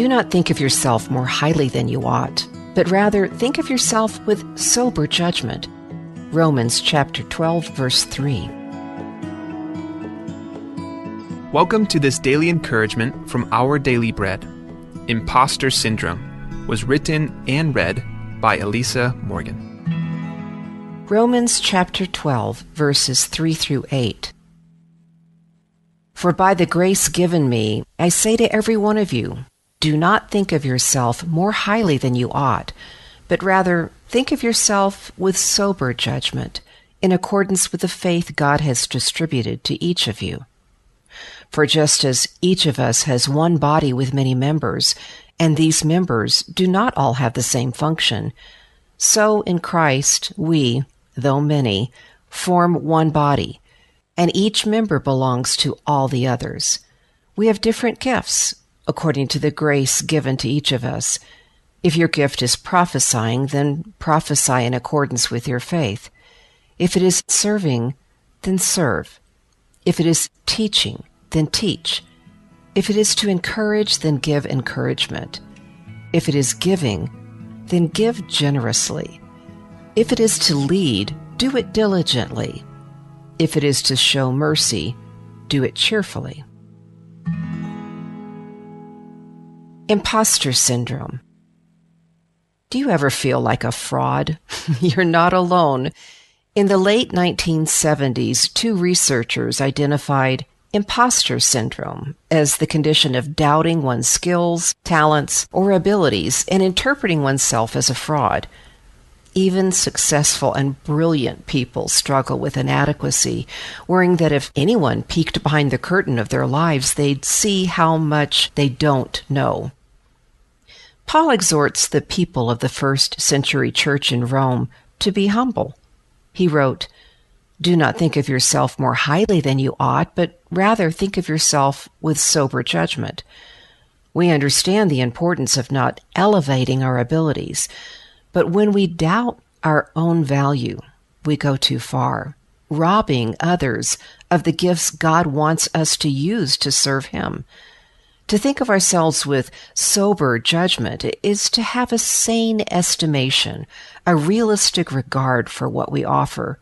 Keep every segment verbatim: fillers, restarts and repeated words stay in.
Do not think of yourself more highly than you ought, but rather think of yourself with sober judgment. Romans chapter twelve, verse three. Welcome to this daily encouragement from Our Daily Bread. Imposter Syndrome was written and read by Elisa Morgan. Romans chapter twelve, verses three through eight. For by the grace given me, I say to every one of you, do not think of yourself more highly than you ought, but rather think of yourself with sober judgment, in accordance with the faith God has distributed to each of you. For just as each of us has one body with many members, and these members do not all have the same function, so in Christ we, though many, form one body, and each member belongs to all the others. We have different gifts according to the grace given to each of us. If your gift is prophesying, then prophesy in accordance with your faith. If it is serving, then serve. If it is teaching, then teach. If it is to encourage, then give encouragement. If it is giving, then give generously. If it is to lead, do it diligently. If it is to show mercy, do it cheerfully. Imposter syndrome. Do you ever feel like a fraud? You're not alone. In the late nineteen seventies, two researchers identified imposter syndrome as the condition of doubting one's skills, talents, or abilities and interpreting oneself as a fraud. Even successful and brilliant people struggle with inadequacy, worrying that if anyone peeked behind the curtain of their lives, they'd see how much they don't know. Paul exhorts the people of the first century church in Rome to be humble. He wrote, "Do not think of yourself more highly than you ought, but rather think of yourself with sober judgment." We understand the importance of not elevating our abilities, but when we doubt our own value, we go too far, robbing others of the gifts God wants us to use to serve Him. To think of ourselves with sober judgment is to have a sane estimation, a realistic regard for what we offer.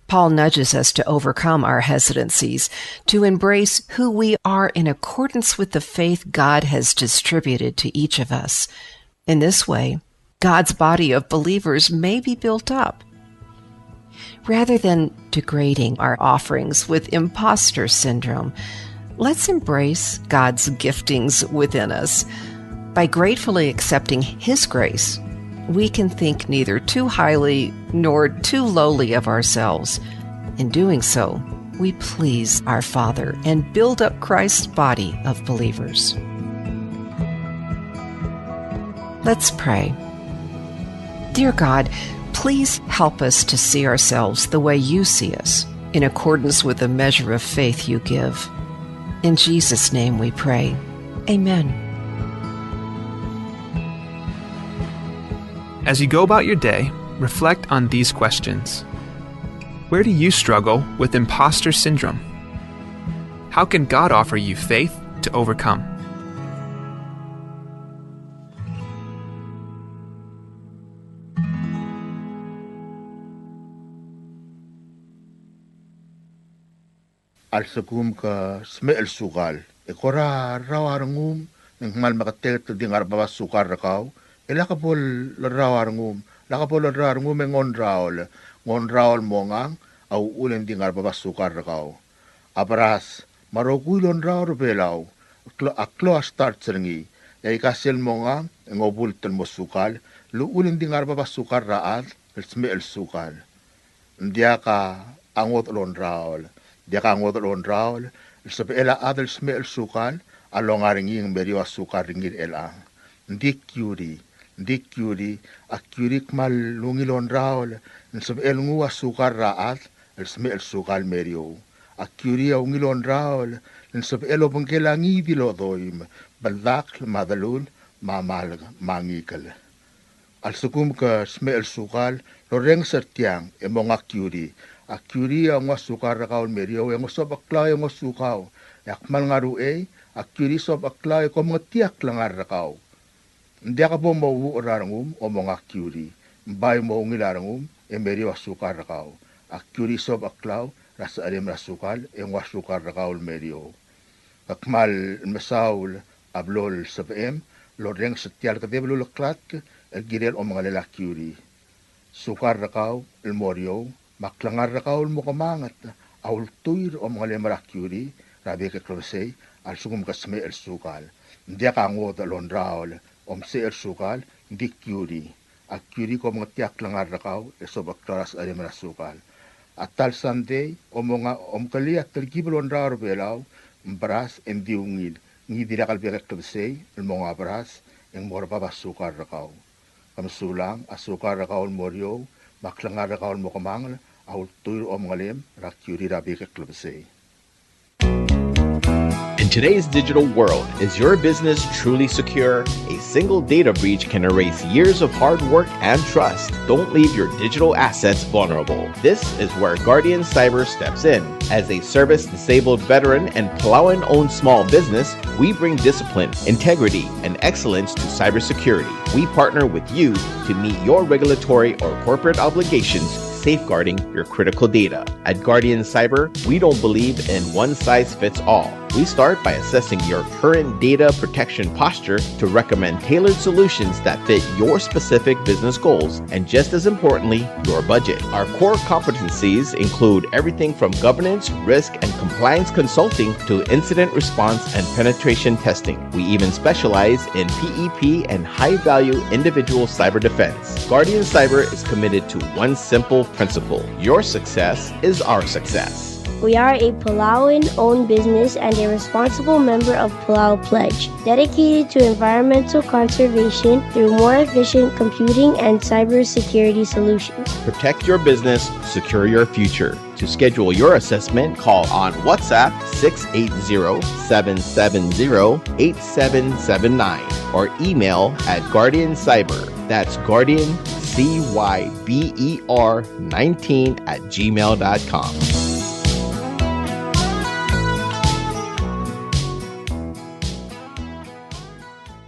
Paul nudges us to overcome our hesitancies, to embrace who we are in accordance with the faith God has distributed to each of us. In this way, God's body of believers may be built up. Rather than degrading our offerings with imposter syndrome, let's embrace God's giftings within us. By gratefully accepting His grace, we can think neither too highly nor too lowly of ourselves. In doing so, we please our Father and build up Christ's body of believers. Let's pray. Dear God, please help us to see ourselves the way you see us, in accordance with the measure of faith you give. In Jesus' name we pray. Amen. As you go about your day, reflect on these questions. Where do you struggle with imposter syndrome? How can God offer you faith to overcome? A lsekum ke smecher el sukal, e kora rrau a rengum, e ng kmal meketeket el di ngar er a bab a sukal er kau, e lak bo lerrau a rengum, lak bo lerrau a rengum e ng ongraol, ng ongraol mongang, a uchul e ng di ngar er a bab a sukal er kau. A beras, me a rokui el ongraol er a Belau, a klo-, a klou a starch er ngii, e aika sel mongang, e ng obult el mo sukal, el uchul e ng di ngar er a bab a sukal er a chad el smecher el sukal. Ng diak a ngodech el ongraol, ng diak a ngodech el ongraol, el sebechel a chad el smecher el sukal, a longa er ngii e ng meriou a sukal er ngii er chelechang. Ng di kiuri, ng di kiuri, a kiuri a kmal ungil ongraol, el sebechel nguu a sukal er a chad, el smecher el sukal el meriou. A kiuri a ungil ongraol, el sebechel obengkel a ngii di el odoim, beldakl, me a delul, me a malk, me a ngikel. A lsekum ke smecher el sukal, lorrenges er tiang, e monga kiuri, A kiuri a nguu a sukal er kau el meriou e ng sobecheklau e nguu a sukau. E a kmal ngar er uchei, a kiuri sobecheklau e kom mengetakl a klengar er kau. Ng diak bo mouuchel er a rengum, omonga a kiuri. Ng bai mo ungil a rengum, e meriou a sukal er kau. A kiuri sobecheklau er a secherem er a sukal, e nguu a sukal er kau el meriou. Ke kmal mesaul a blo el sebechem el orrenges er tia el kedeb el uleklatk el kirel omengelel a kiuri. Sukal er kau el mo er eou, me a klengar er kau el mo kemanget a ultuil er a omengelem er a kiuri er a bek el klebesei a lsekum ke smecher el sukal. Ng diak a ngodech el ongraol, omsecher el sukal, ng di kiuri. A kiuri kom mengetakl a klengar er kau, e sobecheklau er a secherem er a sukal. A ta el sandei, omonga, omkelii a telkib el ongraol er a Belau, ng beras, e ng di ungil, ngii di lak el bek el klebesei el monga beras, e ng mo er bab a sukal er kau. Ke mesulang, a sukal er kau el mo er eou, me a klengar er kau el mo kemangel, a ultuil er a omengelem er a kiuri er a bek el klebesei. In today's digital world, is your business truly secure? A single data breach can erase years of hard work and trust. Don't leave your digital assets vulnerable. This is where Guardian Cyber steps in. As a service disabled veteran and Palauan-owned small business, we bring discipline, integrity, and excellence to cybersecurity. We partner with you to meet your regulatory or corporate obligations, safeguarding your critical data. At Guardian Cyber, we don't believe in one size fits all. We start by assessing your current data protection posture to recommend tailored solutions that fit your specific business goals and, just as importantly, your budget. Our core competencies include everything from governance, risk, and compliance consulting to incident response and penetration testing. We even specialize in P E P and high-value individual cyber defense. Guardian Cyber is committed to one simple principle: your success is our success. We are a Palauan-owned business and a responsible member of Palau Pledge, dedicated to environmental conservation through more efficient computing and cybersecurity solutions. Protect your business, secure your future. To schedule your assessment, call on WhatsApp six eight zero, seven seven zero, eight seven seven nine or email at Guardian Cyber. That's Guardian C Y B E R nineteen at gmail dot com.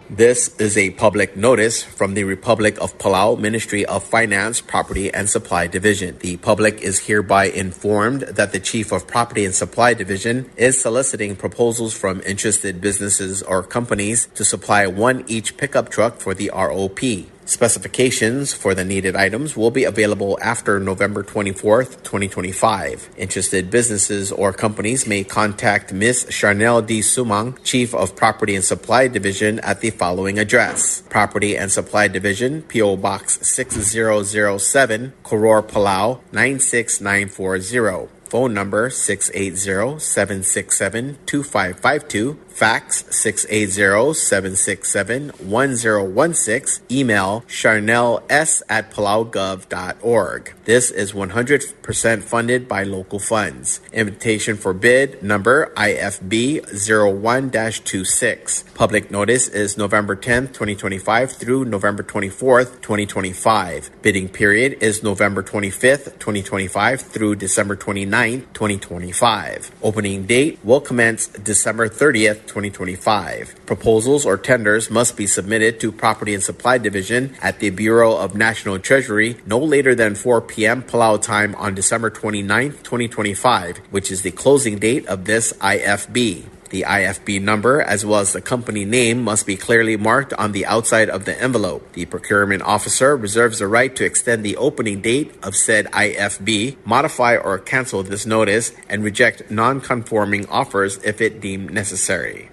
This is a public notice from the Republic of Palau Ministry of Finance, Property and Supply Division. The public is hereby informed that the Chief of Property and Supply Division is soliciting proposals from interested businesses or companies to supply one each pickup truck for the R O P. Specifications for the needed items will be available after November twenty-fourth, twenty twenty-five. Interested businesses or companies may contact Miss Charnel D. Sumang, Chief of Property and Supply Division, at the following address: Property and Supply Division, P O Box six zero zero seven, Koror, Palau, nine six nine four zero. Phone number six eight zero, seven six seven, two five five two. Fax six eight zero, seven six seven, one zero one six. Email charnels at palaugov dot org. This is one hundred percent funded by local funds. Invitation for bid number I F B zero one dash two six. Public notice is November tenth, twenty twenty-five through November twenty-fourth, twenty twenty-five. Bidding period is November twenty-fifth, twenty twenty-five through December twenty-ninth, twenty twenty-five. Opening date will commence December thirtieth, twenty twenty-five. Proposals or tenders must be submitted to Property and Supply Division at the Bureau of National Treasury no later than four p.m. Palau time on December twenty-ninth, twenty twenty-five, which is the closing date of this I F B. The I F B number, as well as the company name, must be clearly marked on the outside of the envelope. The procurement officer reserves the right to extend the opening date of said I F B, modify or cancel this notice, and reject non-conforming offers if it deemed necessary.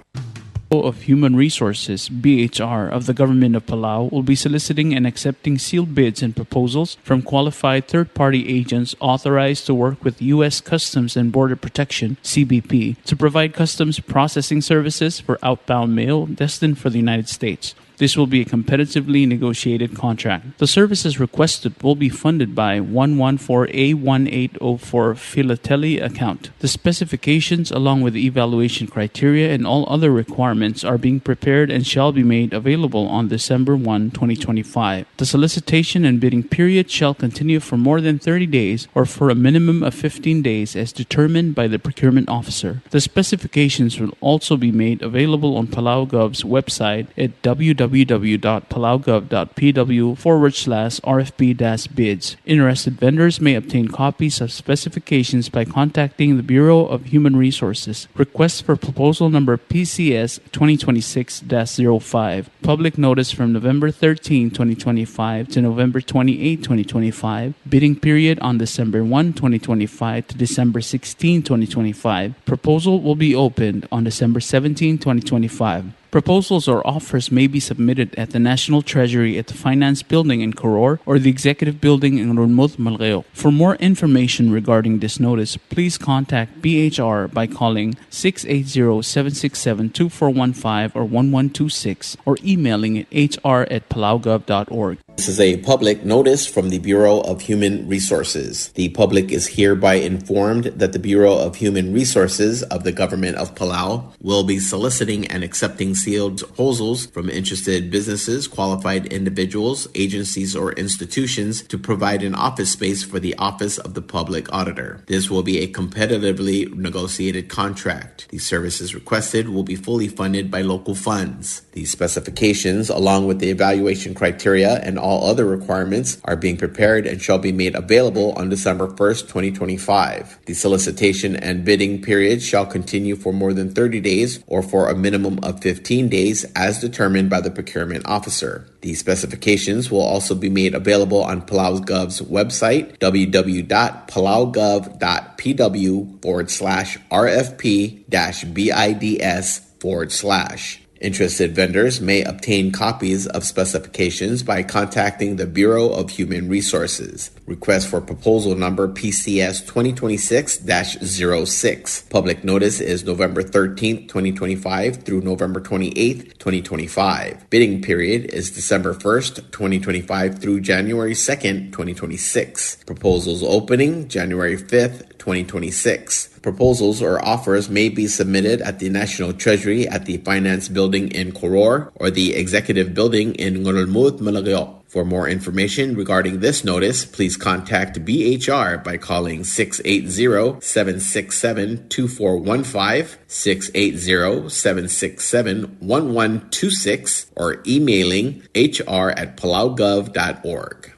Of Human Resources, B H R, of the Government of Palau will be soliciting and accepting sealed bids and proposals from qualified third-party agents authorized to work with U S Customs and Border Protection, C B P, to provide customs processing services for outbound mail destined for the United States. This will be a competitively negotiated contract. The services requested will be funded by one one four A one eight oh four Philately account. The specifications, along with the evaluation criteria and all other requirements, are being prepared and shall be made available on December one, twenty twenty-five. The solicitation and bidding period shall continue for more than thirty days or for a minimum of fifteen days as determined by the procurement officer. The specifications will also be made available on PalauGov's website at w w w dot palaugov dot p w forward slash r f p dash bids. Interested vendors may obtain copies of specifications by contacting the Bureau of Human Resources. Request for proposal number P C S twenty twenty-six dash zero five. Public notice from November thirteenth, twenty twenty-five to November twenty-eighth, twenty twenty-five. Bidding period on December one, twenty twenty-five to December sixteenth, twenty twenty-five. Proposal will be opened on December seventeenth, twenty twenty-five. Proposals or offers may be submitted at the National Treasury at the Finance Building in Koror or the Executive Building in Ngerulmud, Melekeok. For more information regarding this notice, please contact B H R by calling six eight zero, seven six seven, two four one five or one one two six or emailing at h r at palaugov dot org. This is a public notice from the Bureau of Human Resources. The public is hereby informed that the Bureau of Human Resources of the Government of Palau will be soliciting and accepting sealed proposals from interested businesses, qualified individuals, agencies, or institutions to provide an office space for the Office of the Public Auditor. This will be a competitively negotiated contract. The services requested will be fully funded by local funds. The specifications, along with the evaluation criteria and all other requirements, are being prepared and shall be made available on December first, twenty twenty-five. The solicitation and bidding period shall continue for more than thirty days or for a minimum of fifteen days as determined by the procurement officer. The specifications will also be made available on PalauGov's website, w w w dot palaugov dot p w forward slash r f p dash b i d s forward slash. Interested vendors may obtain copies of specifications by contacting the Bureau of Human Resources. Request for proposal number P C S twenty twenty-six dash zero six. Public notice is November thirteenth, twenty twenty-five through November twenty-eighth, twenty twenty-five. Bidding period is December first, twenty twenty-five through January second, twenty twenty-six. Proposals opening January fifth, twenty twenty-six. Proposals or offers may be submitted at the National Treasury at the Finance Building in Koror or the Executive Building in Ngerulmud, Melekeok. For more information regarding this notice, please contact B H R by calling six eight zero, seven six seven, two four one five, six eight zero, seven six seven, one one two six, or emailing h r at palaugov dot org.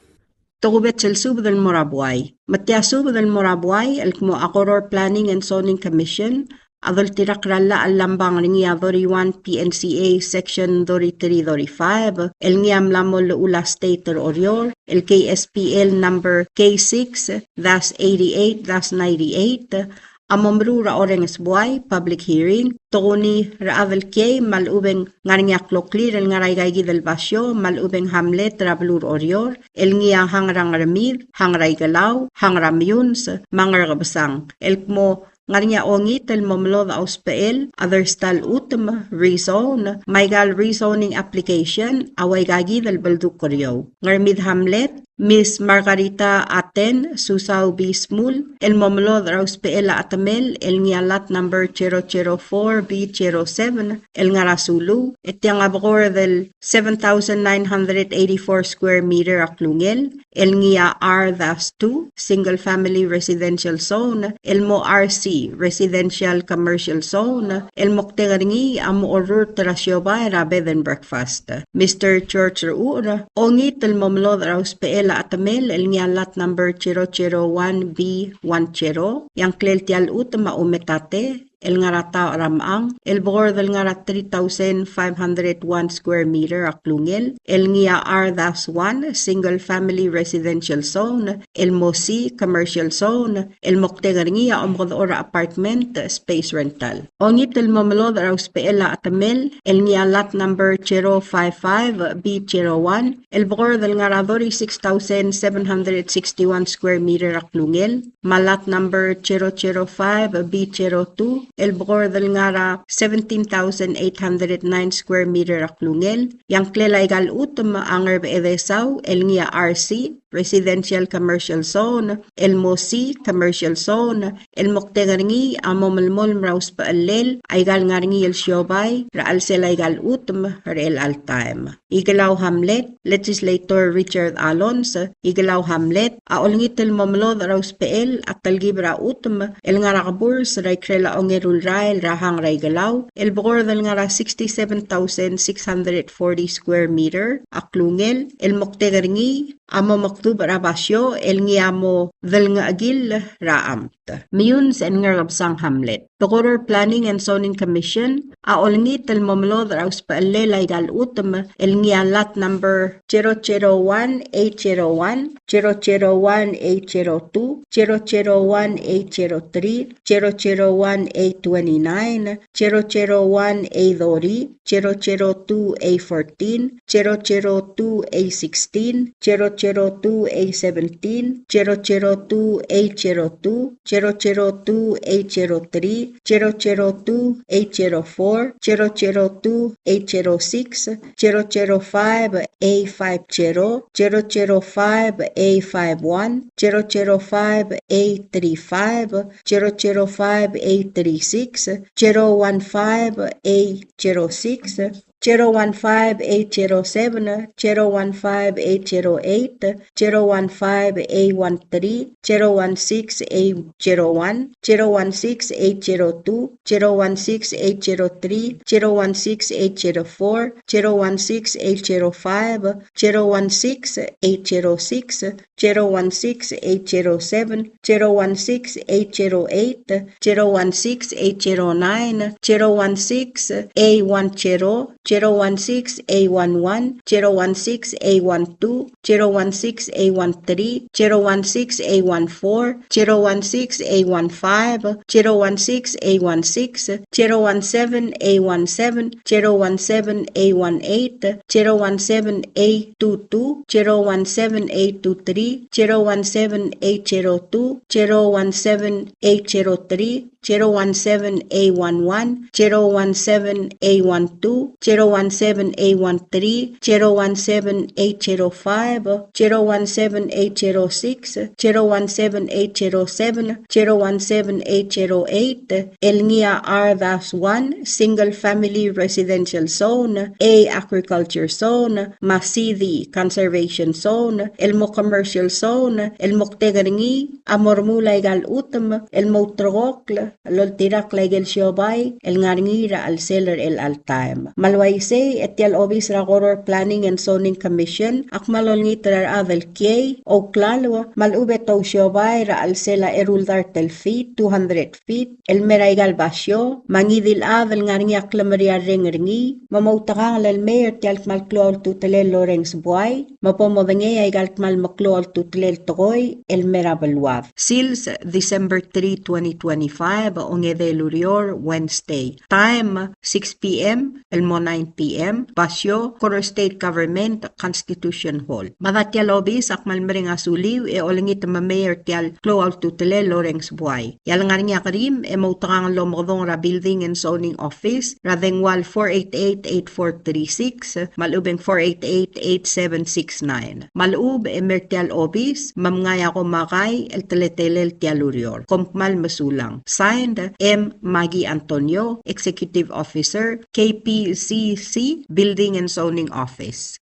Tokubets el subed el mo er a buai. Me tia subed el mo er a buai el kmo a Koror Planning and Zoning Commission a doltirakl er a llach el lambang er ngii a thirty-one P N C A section thirty-three thirty-five, el ngii a mla mo llechul a state er Oreor, el K S P L number K six dash eighty-eight dash ninety-eight, a mo meruul er a orrenges buai, public hearing, tokuni er a chad el kiei me a lechub e ng ngar er ngii a kloklir el ngar er a ikaikid el basio me a lechub e ng hamlet er a beluu er Oreor, el ngii a Hang er a Ngermid, Hang er a Ikelau, Hang er a Meyuns, me a Ngerkebesang. El kmo ngar er ngii a ongit el mo melodech a usbechel a dersta el chutem, rezone, me aika el rezoning application a ua ikaikid el beldukl er eou. Ngermid Hamlet, Miss Margarita Aten Susau B. Smul, el mo melodech er a usbechel a chetemel el ngii a lot number zero zero four B zero seven, el ngar er a Sulu, e tiang a bekord el seven thousand nine hundred eighty-four square meter a klungel, el ngii a R dash two, single family residential zone, el mo R C, residential commercial zone, el moktek er ngii a mo orrurt er a siobai er a bed and breakfast. Mister George Rechucher, ongit el mo melodech er a usbechel a chetemel el ngii a lot number zero zero one B one zero, e a ngklel tia el chutem a Umetate, el ngar er a Taoch er a Mechang, el bekord el ngar er a three thousand five hundred one square meter a klungel, el ngii a R dash one, single family residential zone, el mo C, commercial zone, el moktek er ngii a omekedechor er a apartment space rental. Ongit el mo melodech er a usbechel a chetemel el ngii a lot number zero five five B zero one, el bekord el ngar er a thirty-six thousand seven hundred sixty-one square meter a klungel, me a lot number zero zero five B zero two, el bekord el ngar er a seventeen thousand eight hundred nine square meter a klungel, e a ngklel aika el chutem a Ngerbechedesau, el ngii a R C, Residential Commercial Zone, el mo C, Commercial Zone, el moktek er ngii a mo melemolem er a usbechellel aika el ngar er ngii el siobai er a chelsel aika el chutem er chelecha el taem. Ikelau Hamlet, Legislator Richard Alonz, Ikelau Hamlet, a olengit el mo melodech er a usbechel a telkib er a chutem el ngar er a keburs er a ikrel a ongeru el rael er a hang er a Ikelau, el bekord el ngar er a sixty-seven thousand six hundred forty square meter a klungel, el moktek er ngii a mo mekdubech er a basio el ngii a mo delengchekill er a amt. Meyuns and Ngerkebesang Hamlet. The Koror Planning and Zoning Commission a olengit el mo melodech er a usbechellel aika el chutem el ngii a lot number zero zero one eight zero one, zero zero one eight zero two, zero zero one eight zero three, zero zero one eight twenty-nine, zero zero one eight thirty, zero zero two eight fourteen, zero zero two eight sixteen, zero zero two eight seventeen, zero zero two eight zero two, zero zero two eight zero three, zero zero two eight zero four, zero zero two eight zero six, zero zero five eight five zero, zero zero five eight five one, zero zero five eight three five, zero zero five eight three six, zero one five eight zero six, zero one five eight zero seven, zero one five eight zero eight, zero one five eight one three, zero one six eight zero one, zero one six eight zero two, zero one six eight zero three, zero one six eight zero four, zero one six eight zero five, zero one six eight zero six, zero one six eight zero seven, zero one six eight zero eight, zero one six eight zero nine, zero one six eight one zero, zero one six eight one one, zero one six eight one two, zero one six eight one three, zero one six eight one four, zero one six eight one five, zero one six eight one six, zero one seven eight one seven, zero one seven eight one eight, zero one seven eight two two, zero one seven eight two three, zero one seven eight zero two, zero one seven eight zero three, zero one seven eight one one, zero one seven eight one two, zero one seven eight one three, zero one seven eight zero five, zero one seven eight zero six, zero one seven eight zero seven, zero one seven eight zero eight, el ngii a R dash one, Single Family Residential Zone, A Agriculture Zone, me a C D Conservation Zone, el mo Commercial Zone, el moktek er ngii a mo remuul aika el chutem el mo ulterekokl el oltirakl aike el siobai el ngar er ngii er a chelsel er chelecha el taem. Me a le uaisei e tia el obis er a Koror Planning and Zoning Commission a kmal olengit er a rechad el kiei, ouklalo, me a lechub e te ousiobai er a chelsel a eru el dart el feet, two hundred feet, el mei er aika el basio, me a ngii di el chad el ngar er ngii a klemeriarreng er ngii, me moutekangel el mei er tia el kmal klou a ultutelel el orrenges buai, me bo modengei aika el kmal meklou a ultutelel el tekoi el mei er a beluad. Sils, December three, twenty twenty-five, ongedei el ureor, Wednesday. Time, six P M el mo nine P M, basio, Koror State Government, Constitution Hall. Me a tia el obis a kmal mereng a suliu e olengit me mei er tia el klou a ultutelel el orrenges buai. E a le ngar er ngii a kerim e moutekangel el omekedong er a Building and Zoning Office er a dengua el four eight eight eight four three six, me a lechub e ng four eight eight eight seven six nine. Me a lechub e mei er tia el obis me mngai a komakai el teletelel tia el ureor. Kom kmal mesulang. Signed, M. Maggie Antonio, Executive Officer, K P Z C, Building and Zoning Office.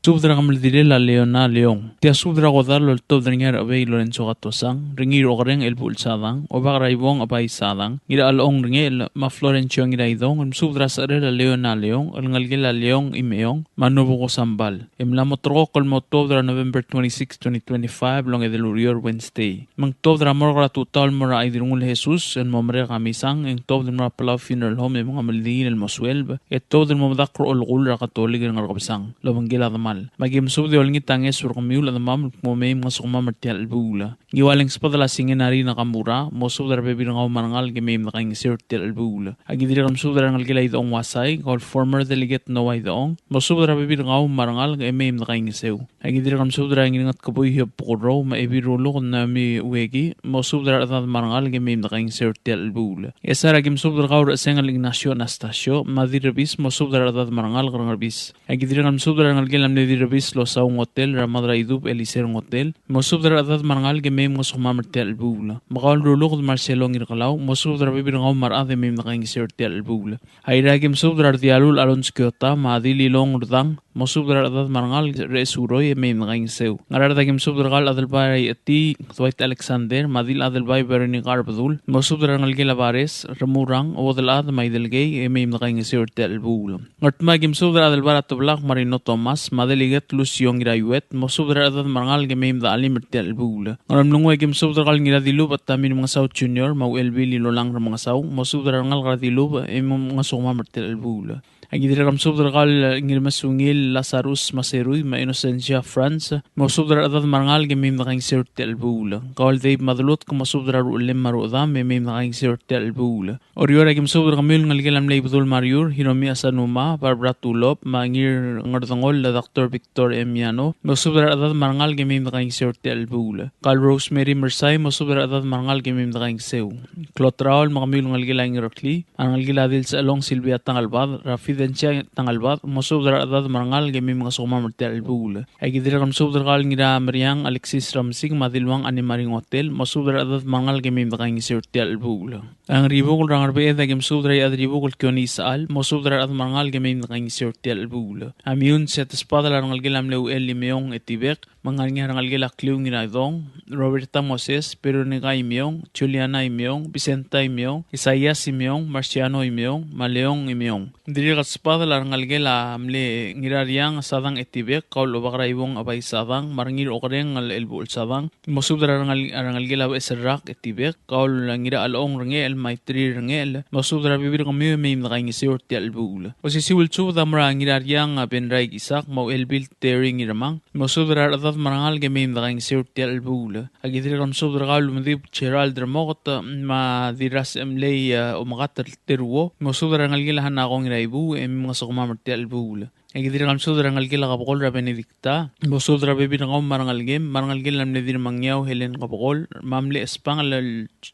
Subed er a kemeldilel a Leona Leong. Tia subed er a kodall el oltobed er ngii a Rechebei Lorenzo Katosang, Rengir Okereng Elbuchel Sadang, Obak er a Ibong Abai Sadang, Ngirachelong Rengechel, me a Florencio Ngiraidong, el mesubed er a secherel a Leona Leong, el ngelekel a Leong Imeong, me a Nobuko Sambal. E mla mo ulterekokl el mo tuobed er a November twenty-six, twenty twenty-five, el ongedei el ureor, Wednesday. Me ng tuobed er a morgue er a tutau el mo er a Idirngul Jesus el mo merek a misang, e ng tuobed el mo er a Palau Funeral Home e mengemeldiil el mo sueleb, e tuobed el mo medakl er a olekull er a Katolik er a Ngerkebesang. Lobengkel a demal Me aki mesubed e olengit a ngeso er kemiu el chedemam el kmo mei mngesukemam er tia el chelebuul. Ngiual e ng subedel a Singen Harry Nakamura, mosubed er a rebebil er kau me a rengalek e mei me dekaingeseu er tia el chelebuul. Aki dirrek el mesubed er a rengelekel a Idechong Wasai, kau el former delegate Noah Idechong, mosubed er a rebebil er kau me a rengalek e mei me dekaingeseu. Aki dirrek el mesubed er a Ngiringetkebui Hiob Bukurrou, me a Ebil Ruluked Naomi Ueki, mosubed er a rechedad me a rengalek e mei me dekaingeseu er tia el chelebuul. Ngchesar aki mesubed er kau er a Chesengel Ignacio Anastasio, me a Dirrebis, mosubed er a rechedad me a rengalek er a Ngerbis. Aki dirrek el mesubed er a rengelekel a mle Dirrebis Losau Ngotel, er a Madraidub Eliser Ngotel, mosubed er a rechedad me a rengalek e mei mngesukemam er tia el chelebuul. Me kau el Ruluked Marcelo Ngirkelau, mosubed er a rebebil er kau me a rechad e mei me dekaingeseu er tia el chelebuul. Airai aki mesubed er a Rdialul Alonso Kiota, me a Dililong Urdang, mosubed er a rechedad me a rengalek er a Esuroi e mei me dekaingeseu. Ngaraard aki mesubed er kau el Adelbai er a Iechetii, Dwight Alexander, me a Dil Adelbai Veronica Arbedul, mosubed er a rengelekel a Bares, Remurang, Uodelchad, me a Idelkei, e mei me dekaingeseu er tia el chelebuul. Ngardmau aki mesubed er a Adelbai er a Teblak Marino Thomas, me a Delegate Lucio Ngiraiuet, mosubed er a rechedad me a rengalek e mei me dechelim er tia el chelebuul. Ngeremlengui aki mesubed er kau el Ngiradilubech Tommy Remengesau Junior, me a Uchelbil Ilolang Remengesau, mosubed er a rengalek er a Dilubech e mei mngesukemam er tia el chelebuul. Aki dirrek el mesubed er kau el Ngirmesungil Lazarus Maserui, me a Innocencia Franz, mosubed er a rechedad me a rengalek e mei me dekaingeseu er tia el chelebuul. Kau el Dave Madelutk, mosubed er a ruchellem me a ruchedam e mei me dekaingeseu er tia el chelebuul. Oreor aki mesubed er kemiu el ngelekel a mle Ibedul Mariur, Hiromi Asanuma, Barbara Tulop, me a Ngirngerdengoll el Doctor Victor M. Miano, mosubed er a rechedad me a rengalek e mei me dekaingeseu er tia el chelebuul. Kau el Rosemary Mersai, mosubed er a rechedad me a rengalek e mei me dekaingeseu. Klotraol me kemiu el ngelekel a Ingereklii, a rengelekel a Dilsechelong Silvia Tangelbad, er a Fidencia Tangelbad, mosubed er a rechedad me a rengalek e mei mngesukemam er tia el chelebuul. Aki dirrek el mesubed er kau el Ngirameriang Alexis Ramsing, me a Diluang Anne Marie Ngotel, mosubed er a rechedad me a rengalek e mei me dekaingeseu er tia el chelebuul. A Ngeribukel er a Ngerbeched aki mesubed er a Iechadribukel Kione Isechal, mosubed er a rechad me a rengalek e mei me dekaingeseu er tia el chelebuul. A Miun, se tesbadel a rengelekel a mle Uchel Imeong Etibek, me ng ngar er ngii a rengelekel a Kliu Ngiraidong, Roberta Moses, Veronica Imeong, Juliana Imeong, Vicenta Imeong, Isaias Imeong, Marciano Imeong, me a Leong Imeong. Dirrek el sbadel a rengelekel a mle Ngirariang Sadang Etibek, kau el Obak er a Ibong Abai Sadang, me a Rengiil Okereng el Elbuchel Sadang, mosubed er a rengel-, a rengelekel a Becheserrak Etibek, kau el Ngirachelechong Rengechel, me a Itrir Rengechel, mosubed er a rebebil er kemiu e mei me dekaingeseu er tia el chelebuul. Osisiu el subed a mo er a Ngirariang a Benraik Isak, me a Uchelbil Terry Ngirmang, mosubed er a rechedad me a rengalek e mei me dekaingeseu er tia el chelebuul. Aki dirrek el mesubed er kau el Medib Gerald Remoket, me a Dirrasechemlei, e, Omekat el Teruo, mosubed er a rengelekel a Hanako Ngiraibuuch, e mei mngesukemam er tia el chelebuul. Aki dirrek el mesubed er a rengelekel a Kebekol er a Benedicta, mosubed er a rebebil er kau me a rengelekem, me a rengelekel a mle Dirremengiau Helen Kebekol, me a mle Espangel el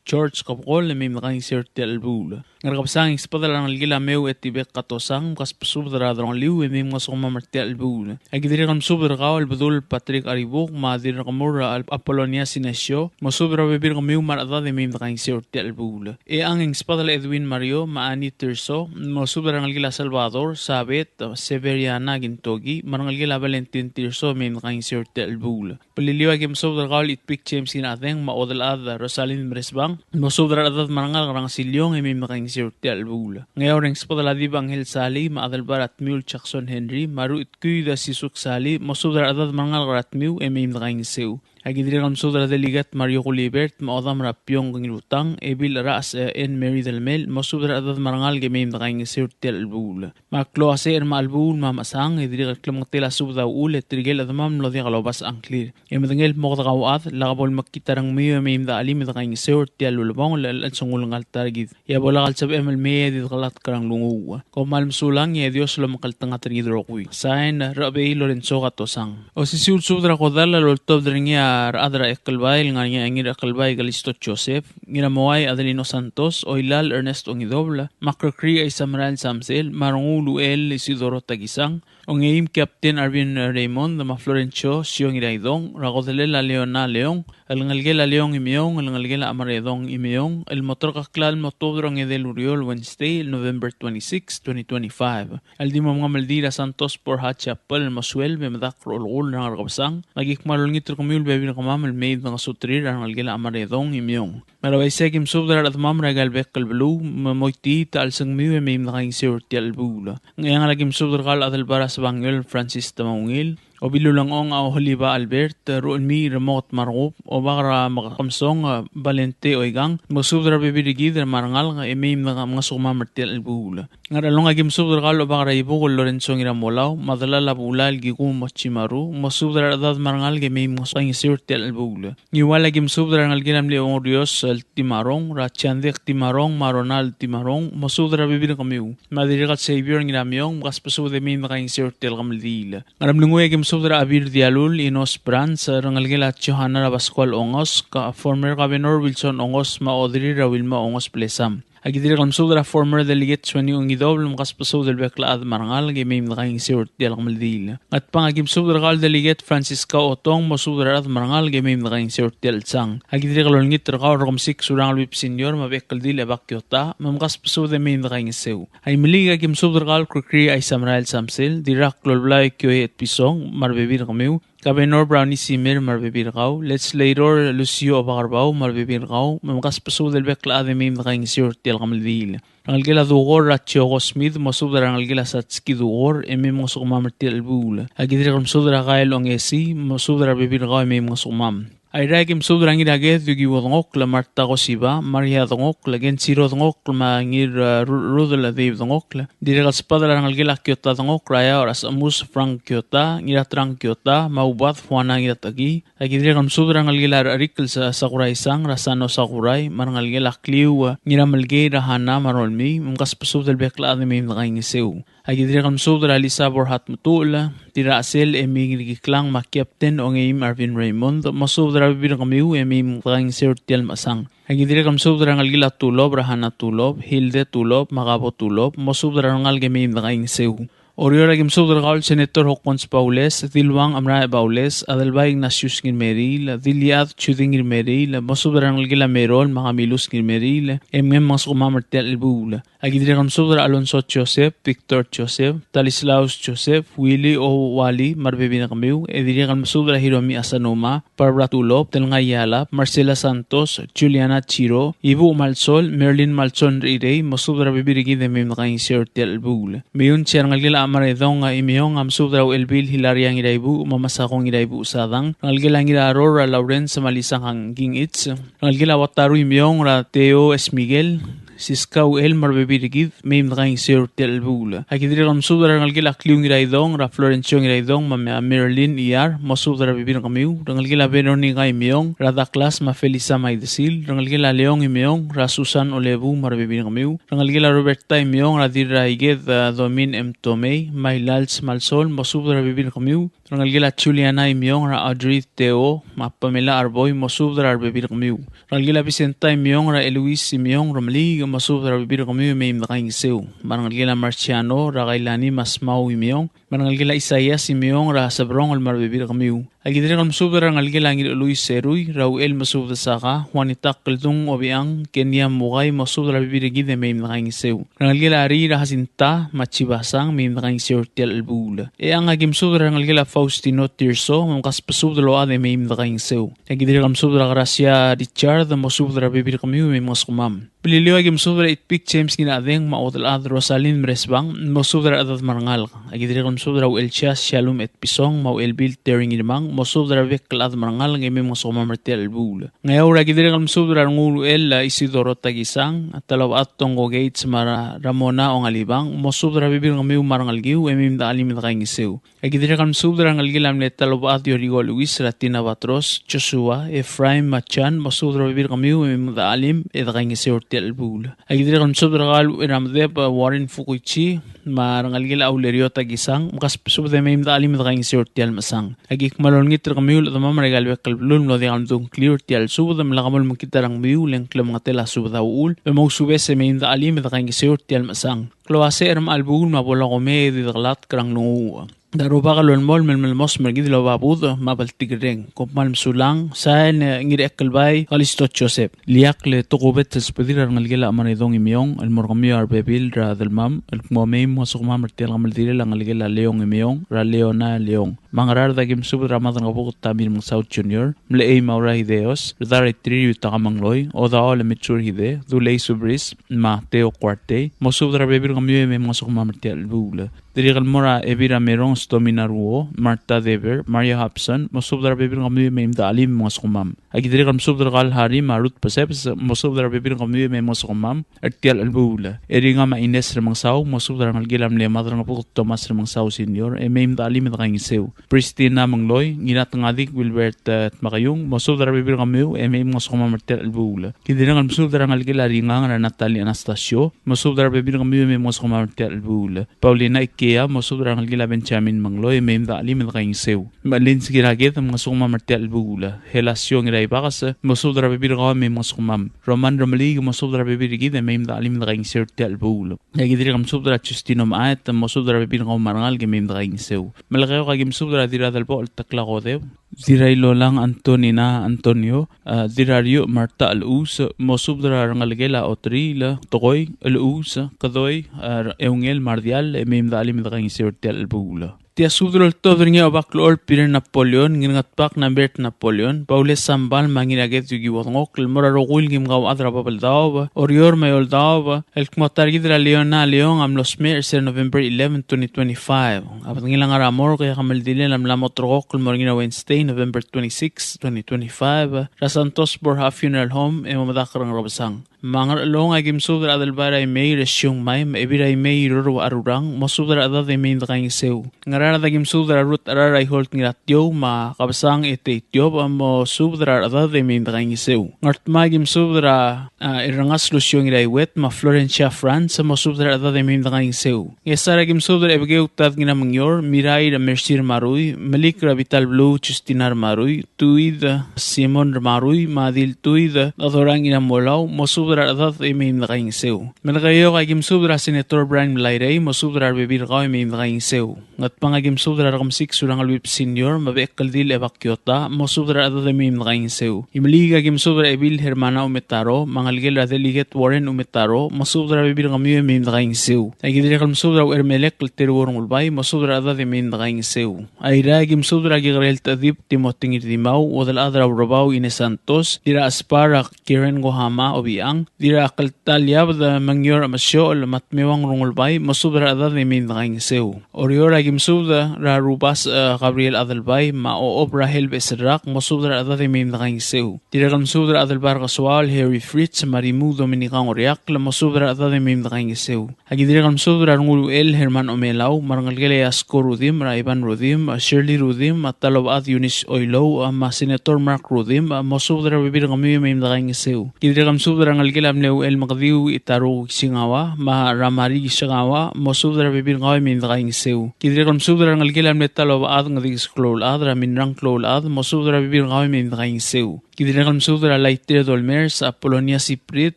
George Kebekol, e mei me dekaingeseu er tia el chelebuul. Ngerkebesang e ng sbedel a rengelekel a Meu Etibek Katosang, mkasbesubed er a delongeliu e mei mngesukemam er tia el chelebuul. Aki dirrek el mesubed er kau el Bedul Patrick Aribuk, me a Dirrekemur Apolonia Sinesio, mosubed er a rebebil er kemiu me a rechedad e mei me dekaingeseu er tia el chelebuul. Echang e ng sbedel a Edwin Mario, me a Annie Tirso, mosubed er a rengelekel a Salvador, Sabet, Severiana Kintoki, me a rengelekel a Valentin Tirso e mei me dekaingeseu er tia el chelebuul. Beliliou aki mesubed er kau el Itpik James Ngirachedeng, me a Odelchad Rosalind Meresbang, mosubed er a rechedad me a rengalek er a Ngesiliong e mei me dekaingeseu er tia el chelebuul. Ngeaur e ng sbedel a Dib Angel Sali, me a Adelbai er a Tmiu el Jackson Henry, me a Ruchitkuid a Sisuk Sali, mosubed er a rechedad me a rengalek er a Tmiu e mei me dekaingeseu. Aki dirrek el mesubed er a Delegate Mario Gulibert, me a Odam er a Piong Ngirutang, Ebil Cherachs, e, Anne Mary Delmel, mosubed er a rechedad me a rengalek e mei me dekaingeseu er tia el chelebuul. Me a klou a secher me a chelebuul me a mechesang, e dirrek el klemengetel a subed a uchul, e tirke el chedemam el mlo diak lobasech a ngklir. E medengei el kmo kede kauchad, lak bo lemekngit a rengmiu e mei me dechelim e dekaingeseu er tia el ulebongel el chelsengul ngka el ta er kid. E a bo lak el sebechem el mei e di dekelatk er a nglunguuch. Kom kmal mesulang e a Dios a lomekngeltengat er kid el rokui. Sain, Rechebei Lorenzo Katosang. Osisiu el subed er a kodall a loltobed er ngii a rechad er a Ekelbai el ngar er ngii a Ngiraekelbai Kalisto Joseph, Ngiramoai Adelino Santos, Oilal Ernest Ongidobel, me a Krekrii Aisamerael Samsel, me a Renguul Uchel Isidoro Takisang, Ongeim Captain Arvin Raymond, me a Florencio Siong Iraidong, er a kodellel a Leona Leong, el ngelekel a Leong Imeong, el ngelekel a Chemaredong Imeong, el mo terkeklel el mo tuobed er a ongedei el ureor el Wednesday, el November twenty-six, twenty twenty-five. El di mo mengemeldiil er a Santos Borja Chapel el mo sueleb e medakl er a olekull er a Ngerkebesang, me aki kmal olengit er kemiu el bebil er kemam el mei me dengesuterir a rengelekel a Chemaredong Imeong. Me a le uaisei e aki mesubed er a rechedemam er aika el bek el beluu, me moitii a chelsengmiu e mei me dekaingeseu er tia el chelebuul. Ngcheangel aki mesubed er kau el Adelbai er a Sebangiol Francis Temaungil, Obilulengchong a Oheliba Albert, Ruchelmiich Remoket Markub, Obak er a Mekemesong, Valente Oikang, mosubed er a rebebil er kid me a rengalek e mei me de mengesukemam er tia el chelebuul. Ngerchelong a ki mesubed er kau el Obak er a Ibuk el Lorenzo Ngiramolau, me a delal a Buchal Kikumo Chimaru, mosubed er a rechedad me a rengalek e mei me de kaingeseu er tia el chelebuul. Ngiwal a ki mesubed er a rengelekel a mle Ongorios el Timarong, er a Chiandek Timarong, me a Ronald Timarong, mosubed er a rebebil er kemiu. Me a dirrek el Xavier Ngiramiong, mkasbesubed e mei me de kaingeseu er tia el kemeldiil. Ngeremlengui a ki mesubed er a Abir Dialul, Inos Brands, rengelekel a Johanna er a Pascual Ongos, ka former Governor Wilson Ongos, me a Odrir er a Wilma Ongos Blesam. A ki dirrek el mesubed er a former delegate Sueni Ungidobel, mkasbesubed el bek el chad me a rengalek e mei me de kaingeseu er tia el kemeldiil. Ngatpang a ki mesubed er kau el delegate Francisca Otong, mosubed er a rechad me a rengalek e mei me de kaingeseu er tia el chelsang. A ki dirrek el olengit er kau el Rekemesik Surangel Whipps Senior, me a bek el dil Ebak Kiota, me mkasbesubed e mei me de kaingeseu. Aimeliik a ki mesubed er kau el Krikri Aisamerael Samsel, Dirraklolblai Kioe Etpison, me a rebebil er kemiu, Governor Brownie Simer me a rebebil er kau, Legislator Lucio Obakerbau me a rebebil er kau, me mkasbesubed el bek el chad e mei me de kaingeseu er tia el kemeldiil. Rengelekel a Dukor er a Chioko Smith, mosubed er a rengelekel a Satski Dukor, e mei me mengesukemam er tia el chelebuul. A ki dirrek el mesubed er a Kael Ongesi, mosubed er a rebebil er kau e mei me mengesukemam. Airai a ki mesubed er a Ngiraked Yukiwo Dengokl, Marta Kosiba, Maria Dengokl, Kenshiro Dengokl, me a Ngir, eh, Ru-, Rudel Dave Dengokl. Dirrek el sbadel a rengelekel a Kiota Dengokl, er a Eaoch er a Sechemus Frank Kiota, Ngiratrang Kiota, me a Ubad Fuana Ngirataki. A ki dirrek el mesubed er a rengelekel a Recherikel Sa-, Sakurai Sang, er a Sano Sakurai, me a rengelekel a Kliu, eh, Ngiramelkei, er a Hana me a Rolmii, me mkasbesubed el bek el chad e mei me de kaingeseu. A ki dirrek el mesubed er a Lisa Borhat Metuchel, Tirachsel Emi Ngirkiklang me a Captain Ongeim Arvin Raymond, mosubed er a rebebil er kemiu e mei me de kaingeseu er tia el mechesang. A ki dirrek el mesubed er a rengelekel a Tulob, er a Hana Tulob, Hilde Tulob, me a Kabo Tulob, mosubed er a rengalek e mei me de kaingeseu. Oreor a ki mesubed er kau el Senator Hokkons Baules, Diluang Amrae Baules, Adelbai Ignatius Ngirmeriil, Diliad Judy Ngirmeriil, mosubed er a rengelekel a Merol me a Kamilus Ngirmeriil, e mei me mengesukemam er tia el chelebuul. A ki dirrek el mesubed er a Alonso Joseph, Victor Joseph, Talislaus Joseph, Willy Owali, me a rebebil er kemiu, e dirrek el mesubed er a Hiromi Asanuma, Barbara Tulop, Telngai Yalap, Marcela Santos, Juliana Chiro, Ibuch Malsol, Merlin Malsol Rirei, mosubed er a rebebil er kid e mei me de kaingeseu er tia el chelebuul. Meiuns e a rengelekel a Maredong Imeong a mesubed er a Uchelbil Hilaria Ngiraibuch, me a Masako Ngiraibuch Sadang, rengelekel a Ngiraror er a Lawrence me a Lisa Kangkingich, rengelekel a Wataru Imeong er a Teo S. Miguel, Siska Uchel me a rebebil er kid, mei me de kaingeseu er tia el chelebuul. A ki dirrek el mesubed er a rengelekel a Kliu Ngiraidong, er a Florencio Ngiraidong, me a Marilyn Iyar, mosubed er a rebebil er kemiu, rengelekel a Veronica Imeong, er a Douglas me a Felisa Maidesil, rengelekel a Leong Imeong, er a Susan Olebu me a rebebil er kemiu, rengelekel a Roberta Imeong, er a Dirraiked, a Domin M. Tomei, me a Ilals Malsol, mosubed er a rebebil er kemiu, rengelekel a Juliana Imeong, er a Audrey Teo, me a Pamela Arboi, mosubed er a rebebil er kemiu. Rengelekel a Vicenta Imeong, er a Eloise Imeong, Remeliik, mosubed er a rebebil er kemiu e mei me de kaingeseu. Me a rengelekel a Marciano, er a Kailani me a Smau Imeong, me a rengelekel a Isaias Imeong, er a Sebrong el me a rebebil er kemiu. A ki dirrek el mesubed er a rengelekel a Ngircheluis Serui, er a Uchel Mesubed Saka, Juanita Keldung Obiang, Kenia Mukai, mosubed er a rebebil er kid e mei me de kaingeseu. Rengelekel a Ri er a Jacinta me a Chibasang, mei me de kaingeseu er tia el chelebuul. Eang a ki mesubed er a rengelekel a Faustino Tirso, me mkasbesubed el ochad e mei me de kaingeseu. A ki dirrek el mesubed er a Gracia Richard, mosubed er a rebebil er kemiu e mei mngesukemam. Beliliou a ki mesubed er a Itpik James Ngirachedeng me a Odelchad Rosalind Meresbang, mosubed er a rechedad me a rengalek. A ki dirrek el mesubed er a Uchelsias Shalom Etpison me a Uchelbil Terry Ngirmang, mosubed er a rebek el chad me a rengalek e mei mngesukemam er tia el chelebuul. Ngeaur a ki dirrek el mesubed er a Renguul Uchel Isidoro Takisang, Talobechad Tongko Gates me a Ramona Ongalibang, mosubed er a rebebil er kemiu me a rengelekiu e mei me de chelim e de kaingeseu. A ki dirrek el mesubed er a rengelekel a mle Talobechad Yoriko Luis, er a Tina Batros, Joshua, Ephraim, me a Jan, mosubed er a rebebil er kemiu e mei me de chelim e de kaingeseu er tia el chelebuul. A ki dirrek el mesubed er kau el Uchel er a Medeb, Warren Fukuichi, me a rengelekel a Ulerio Takisang, mkasbesubed e mei me de chelim e de kaingeseu er tia el mechesang. A ki kmal olengit er kemiu el chedemam er aika el bek el beluu el mlo diak el mdung kliu er tia el subed, me lak bo lemekngit a rengmiu, le ng klemengetel a subed a uchul, me mousubes e mei me de chelim e de kaingeseu er tia el mechesang. Klou a secher me a chelebuul me a bo lak omei e di dekelatk er a nglunguuch. Ng di a Rubak el olemolem el melemosem er kid el oba budech me a bltikerreng. Kom kmal mesulang, sain, e, Ngirchekelbai Kalisto Joseph. Ileakl e tokubets el subedir a rengelekel a Chemaredong Imeong el mo er kemiu a rebebil er a delmam el kmo mei mngesukemam er tia el kemeldiilel a ngelekel a Leong Imeong er a Leona Leong. Me a Ngaraard a ki mesubed er a Maderangebuked Tamir Mengsau Junior, Mlechei Maura Hideos, Rdar Itriu Takamengloi, Odaol e Mitsur Hide, Dulei Subris, me a Teo Kuartei, mosubed er a rebebil er kemiu e mei mngesukemam er tia el chelebuul. Dirrek el mo er a Ebil er a Merong Stomina Ruo, Martha Deber, Maria Hobson, mosubed er a rebebil er kemiu e mei me de chelim e mengesukemam. Aki dirrek el mesubed er kau el Harry me a Ruth Besebes, mosubed er a rebebil er kemiu e mei me mengesukemam er tia el chelebuul. Eringa me a Ines Remengesau, mosubed er a rengelekel a mle Madrangebuked Thomas Remengesau Senior, e mei me de chelim e de kaingeseu. Pristina Mengloi, Ngiratngadik Wilbert, eh, Tmakaiung, mosubed er a rebebil er kemiu e mei me mengesukemam er tia el chelebuul. Ki dirrek el mesubed er a rengelekel a Ringang er a Natalie Anastasio, mosubed er a rebebil er kemiu e mei me mengesukemam er tia el chelebuul. Paulina Ikea, mosubed er a rengelekel a Benjamin Mengloi e mei me de chelim e de kaingeseu. Melin Sekiraked, mengesukemam er tia el chelebuul. Helasio Ngiraibakas, mosubed er a rebebil er kau e mei me mengesukemam. Roman Remeliik, mosubed er a rebebil er kid e mei me de chelim e de kaingeseu er tia el chelebuul. E aki dirrek el mesubed er a Justino Maet, mosubed er a rebebil er kau me a rengalek e mei me de kaingeseu. Melekeok, aki mesubed er a Dirradelbochel Tekla Kodeu, Dirrailolang Antonina Antonio, a, Dirrariuch Martha Chelechus, mosubed er a rengelekel a Otriil, Tekoi, Chelechus, Kedoi, a, Eungel me a Rdiall, e mei me de chelim e de kaingeseu er tia el chelebuul. Tia subed el oltobed er ngii a Obaklechol Peter Napoleon, Ngirngetbak Nambert Napoleon, Baules Sambal me a Ngiraked Yukiwo Dengokl, el mo er a rokui el kim kauchad er a Babeldaob, Oreor me a Eouldaob, el kmo ta er kid er a Leona Leong a mlo smecher er se er a November eleven, twenty twenty-five. A bedengel a ngar er a morgue e a kemeldilel a mla mo ulterekokl el mo er ngii er a Wednesday, November twenty-six, twenty twenty-five, er a Santos Borja Funeral Home, e mo medakl er a Ngerkebesang. Me a Ngerchelong, aki mesubed er a Adelbai er a Imei er a Siung Mai, me a Ebil er a Imei Rorua Arurang, mosubed er a rechedad e mei me de kaingeseu. Ngaraard, aki mesubed er a Ruth Cherar er a Iholt Ngiratiou, me a Kebesang Ete Itiob, mosubed er a rechedad e mei me de kaingeseu. Ngardmau, aki mesubed er a, a, Irrengas Lucio Ngiraiuet, me a Florencia Franz, mosubed er a rechedad e mei me de kaingeseu. Ngchesar, aki mesubed er a Ebekeu Tad Ngiramengior, Mirai er a Mercy Remarui, Melik er a Bital Bluu Justina Remarui, Tuid Simon Remarui, me a Diltuid Adorang Ngiramolau, mosubed er a rechedad e mei me de kaingeseu. Melekeok, aki mesubed er a Senator Brian Melairei, mosubed er a rebebil er kau e mei me de kaingeseu. Ngatpang, aki mesubed er a Rekemesik Surangel Whipps Senior, me a Bechekeldil Ebak Kiota, mosubed er a rechedad e mei me de kaingeseu. Imeliik, aki mesubed er a Ebil Hermana Umetaro, me a ngelekel er a Delegate Warren Umetaro, mosubed er a rebebil er kemiu e mei me de kaingeseu. Aki dirrek el mesubed er a Uchermelek el Teruo Rengulbai, mosubed er a rechedad e mei me de kaingeseu. Airai, aki mesubed er a Kekerel Techedib Timothy Ngirdimau, Uodelchad er a Urebau Ines Santos, Dirrachespar er a Karen Kohama Obichang, Dirrakltal Iabed Mengior Mesiochel, me a Tmeuang Rengulbai, mosubed er a rechedad e mei me de kaingeseu. Oreor, aki mesubed er a Rubasech, e, Gabriel Adelbai, me a Ochob Rahel Becheserrak, mosubed er a rechedad e mei me de kaingeseu. Dirrek el mesubed er a Adelbai er a Kesoaol Harry Fritz, me a Rimuu Dominica Ngoriakl, mosubed er a rechedad e mei me de kaingeseu. Aki dirrek el mesubed er a Renguluchel Herman Omelau, me a rengelekel a Iasko Rudimch, er a Ivan Rudimch, a Shirley Rudimch, a Talobechad Eunice Oilouch, me a Senator Mark Rudimch, mosubed er a rebebil er kemiu e mei me de kaingeseu. Ki dirrek el mesubed er a rengelekel a mle Uchelmekediu Itaro Kisingawa, me a Ramari Kisingawa, mosubed er a rebebil er kau e mei me de kaingeseu. Ki dirrek el mesubed er a rengelekel a mle Talobechad Ngedikes Kloulchad, er a Minrang Kloulchad, mosubed er a rebebil er kau e mei me de kaingeseu. Ki dirrek el mesubed er a Laiter Dolmers, Apolonia Siprit,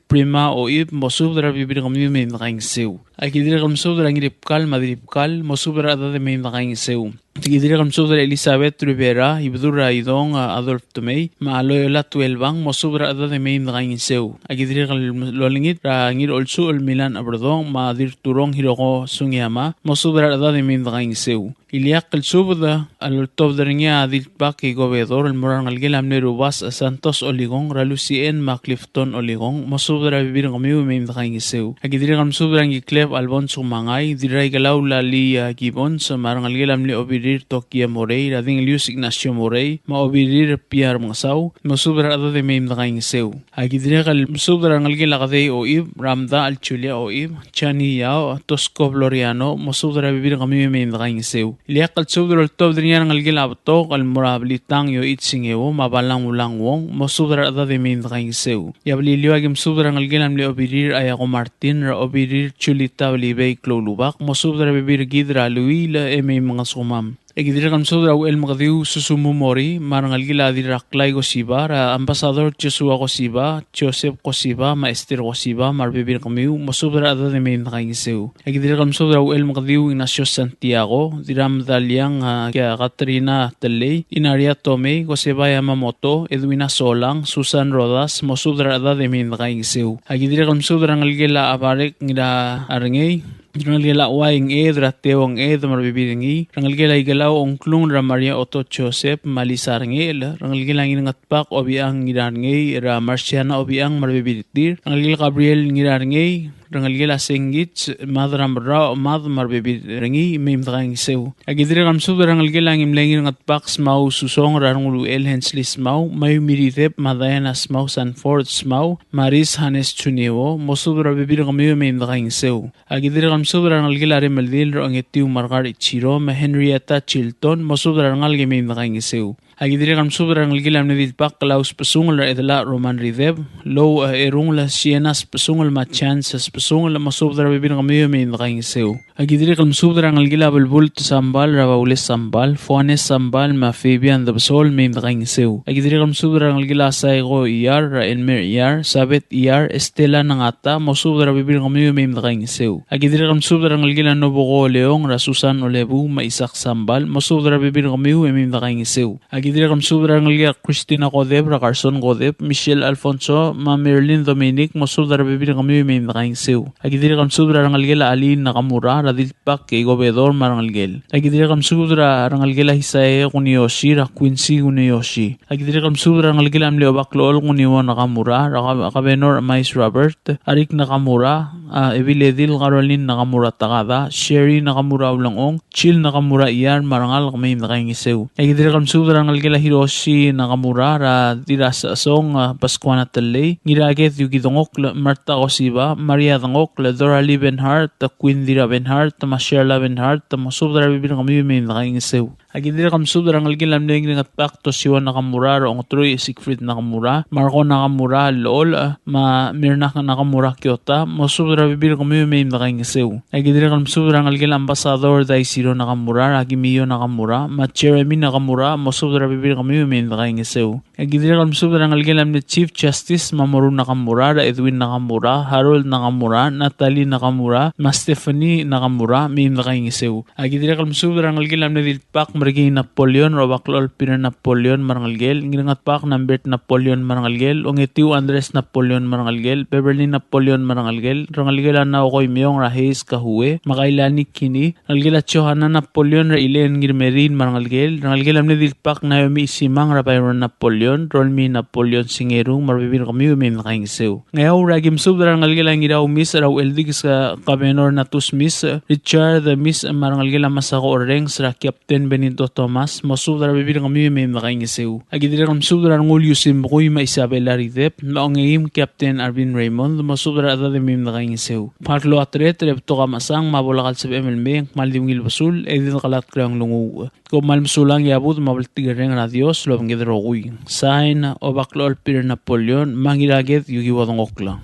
Prima Oib, mosubed er a rebebil er kemiu e mei me de kaingeseu. Aki dirrek el mesubed er a Ngiribkal me a Diribkal, mosubed er a rechedad e mei me de kaingeseu. Aki dirrek el mesubed er a Elizabeth Rivera, Ibedul er a Idong, a, Adolf Tomei, me a Loyola Tuelbang, mosubed er a rechedad e mei me de kaingeseu. Aki dirrek el olengit er a Ngirolsuchel Milan Aberdong, me a Dirturong Hiroko Sugiyama, mosubed er a rechedad e mei me de kaingeseu. Ileakl el subed a loltobed er ngii a Dilbak Ikobedor el mo er a rengelekel a mle Rubasech Santos Olikong, er a Lucien me a Clifton Olikong, mosubed er a rebebil er kemiu e mei me de kaingeseu. Aki dirrek el mesubed er a Ngikleb Albons Umangai, Dirraikelau Lalia Gibbons, me a rengelekel a mle Obirir Tokia Morei, er a Dingelius Ignacio Morei, me a Obirir Pierre Mengesau, mosubed er a rechedad e mei me de kaingeseu. Aki dirrek el mesubed er a rengelekel a Kedei Oib, er a Mdachel Julia Oib, Jani Yao, Tosko Floriano, mosubed er a rebebil er kemiu e mei me de kaingeseu. Ileakl el subed a loltobed er ngii a rengelekel a Betok el mo er a Blitang Yoichi Singeo, me a Balang Ulang Wong, mosubed er a rechedad e mei me de kaingeseu. E a Beliliou, aki mesubed er a rengelekel a mle Obirir Ayako Martin, er a Obirir Julita Belibei Kloulubak, mosubed er a rebebil er kid er a Luil e mei me mengesukemam. E ki dirrek el mesubed er a Uchelmekediu Susumu Mori, me a rengelekel a Dirraklai Kosiba, er a Ambassador Joshua Kosiba, Joseph Kosiba, me a Esther Kosiba, me a rebebil er kemiu, mosubed er a rechedad e mei me de kaingeseu. E ki dirrek el mesubed er a Uchelmekediu Ignacio Santiago, Dirramedaliang, a, Katrina Tellei, Inaria Tomei, Koseba Yamamoto, Edwina Solang, Susan Rodas, mosubed er a rechedad e mei me de kaingeseu. E ki dirrek el mesubed er a rengelekel a Abarek Ngirarengei, rengelekel a Uai Ngched, er a Teo Ngched, me a rebebil er ngii, rengelekel a Ikelau Ongklung, er a Maria Otto Joseph, me a Lisa Rengechel, rengelekel a Ngirngetbak Obichang Ngirarengei, er a Marciana Obichang, me a rebebil er tir, rengelekel a Gabriel Ngirarengei, rengelekel a Sengich, Mad er a Merrau, Mad me a rebebil er ngii, mei me dekaingeseu. Aki dirrek el mesubed er a rengelekel a Ngimlengir Ngatpak Smau Susong er a Renguruel Hensley Smau, Mayumi Rideb me a Diana Smau, Sanford Smau, Maris Hannes Junio, mosubed er a rebebil er kemiu e mei me dekaingeseu. Aki dirrek el mesubed er a rengelekel a Remeldil er a Ongetiu Margar Ichiro, me a Henrietta Chilton, mosubed er a rengalek e mei me dekaingeseu. Aki dirrek el mesubed er a rengelekel a mle Dilbak Klaus Besungel er a Edela Roman Rideb, Lou, eh, Erungel Siena Besungel me a Chance Besungel, mosubed er a rebebil er kemiu e mei me dekaingeseu. Aki dirrek el mesubed er a rengelekel a Belbult Sambal er a Baules Sambal, Fuanes Sambal me a Fabian Debesol, mei me dekaingeseu. Aki dirrek el mesubed er a rengelekel a Saigo Iyar er a Elmer Iyar, Sabet Iyar, Estela Nangata, mosubed er a rebebil er kemiu e mei me dekaingeseu. Aki dirrek el mesubed er a rengelekel a Nobuko Leong er a Susan Olebu me a Isaac Sambal, mosubed er a rebebil er kemiu e mei me dekaingeseu. Aki dirrek el mesubed er a rengelekel a Christina Kodep er a Carson Kodep, Michelle Alfonso me a Marilyn Dominic, mosubed er a rebebil er kemiu e mei me dekaingeseu. Aki dirrek el mesubed er a rengelekel a Alin Nakamura er a Dilbak Keiko Bedor me a rengelekel. Aki dirrek el mesubed er a rengelekel a Hisae Kuniyoshi er a Quincy Kuniyoshi. Aki dirrek el mesubed er a rengelekel a mle Obaklechol Kuniwo Nakamura er a Ka-, Kabenor Emais Robert, Arik Nakamura, a, Ebiledil Caroline Nakamura Takada, Sherry Nakamura Ulengchong, Jill Nakamura Iyar me a rengalek, mei me dekaingeseu. Aki dirrek el mesubed er a rengelekel a Hiroshi Nakamura er a Dirrasechesong, a, Pascuana Tellei, Ngiraked Yuki Dengokl, Marta Kosiba, Maria Dengokl, Doralee Benhart, Queen Dira Benhart me a Sherla Benhart, mosubed er a rebebil er kemiu e mei me dekaingeseu. Aki dirrek el mesubed er a rengelekel a mle Ngirngetbak Toshio Nakamura er a Ongeteruich Siegfried Nakamura, Marco Nakamura Lol, me a Mirnak Nakamura Kiota, mosubed er a rebebil er kemiu e mei me dekaingeseu. Aki dirrek el mesubed er a rengelekel a Ambassador Daisiro Nakamura er a Kimio Nakamura, me a Jeremy Nakamura, mosubed er a rebebil er kemiu e mei me dekaingeseu. Aki dirrek el mesubed er a rengelekel a mle Chief Justice Mamoru Nakamura er a Edwin Nakamura, Harold Nakamura, Natalie Nakamura, me a Stephanie Nakamura, mei me dekaingeseu. Aki dirrek el mesubed er a rengelekel a mle Dilbak Merkii Napoleon er a Obaklechol Peter Napoleon me a rengelekel, Ngirngetbak Nambert Napoleon me a rengelekel, Ongetiu Andres Napoleon me a rengelekel, Beverly Napoleon me a rengelekel, rengelekel a Naoko Imeong er a Hayes Kahue, me a Kailani Kini, rengelekel a Johanna Napoleon er a Elaine Ngirmerin me a rengelekel, rengelekel a mle Dilbak Naomi Isimang er a Byron Napoleon, Rolmii Napoleon Singerung, me a rebebil er kemiu e mei me dekaingeseu. Ngeaur, aki mesubed er a rengelekel a Ngirau Mis er a Ucheldikes, a, Kabenor Natus Mis, Richard Mis, me a rengelekel a Masako Orrenges er a Captain Benito Thomas, mosubed er a rebebil er kemiu e mei me dekaingeseu. Aki dirrek el mesubed er a Rengul Yusim Bekui me a Isabella Ridep, me a Ongeim Captain Arvin Raymond, mosubed er a rechedad e mei me dekaingeseu. Kmal klou a tereter e betok a mechesang me a bo lak el sebechem el mei, e ng kmal di ungil besul, e di dekelatk er a nglunguuch. Kom kmal mesulang e a budech me a bltikerreng er a Dios lobengked el rokui. Sain, Obaklechol Peter Napoleon, me a Ngiraked Yukiwo Dengokl.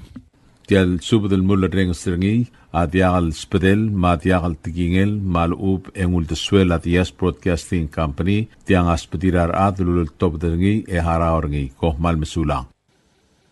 Tia el subed el mulerrenges er ngii a diak el sbedel me a diak el tekingel me a lechub e ng uldesuel a Diaz Broadcasting Company, tiang a sbedir a rechad el uleltobed er ngii e harau er ngii. Kom kmal mesulang.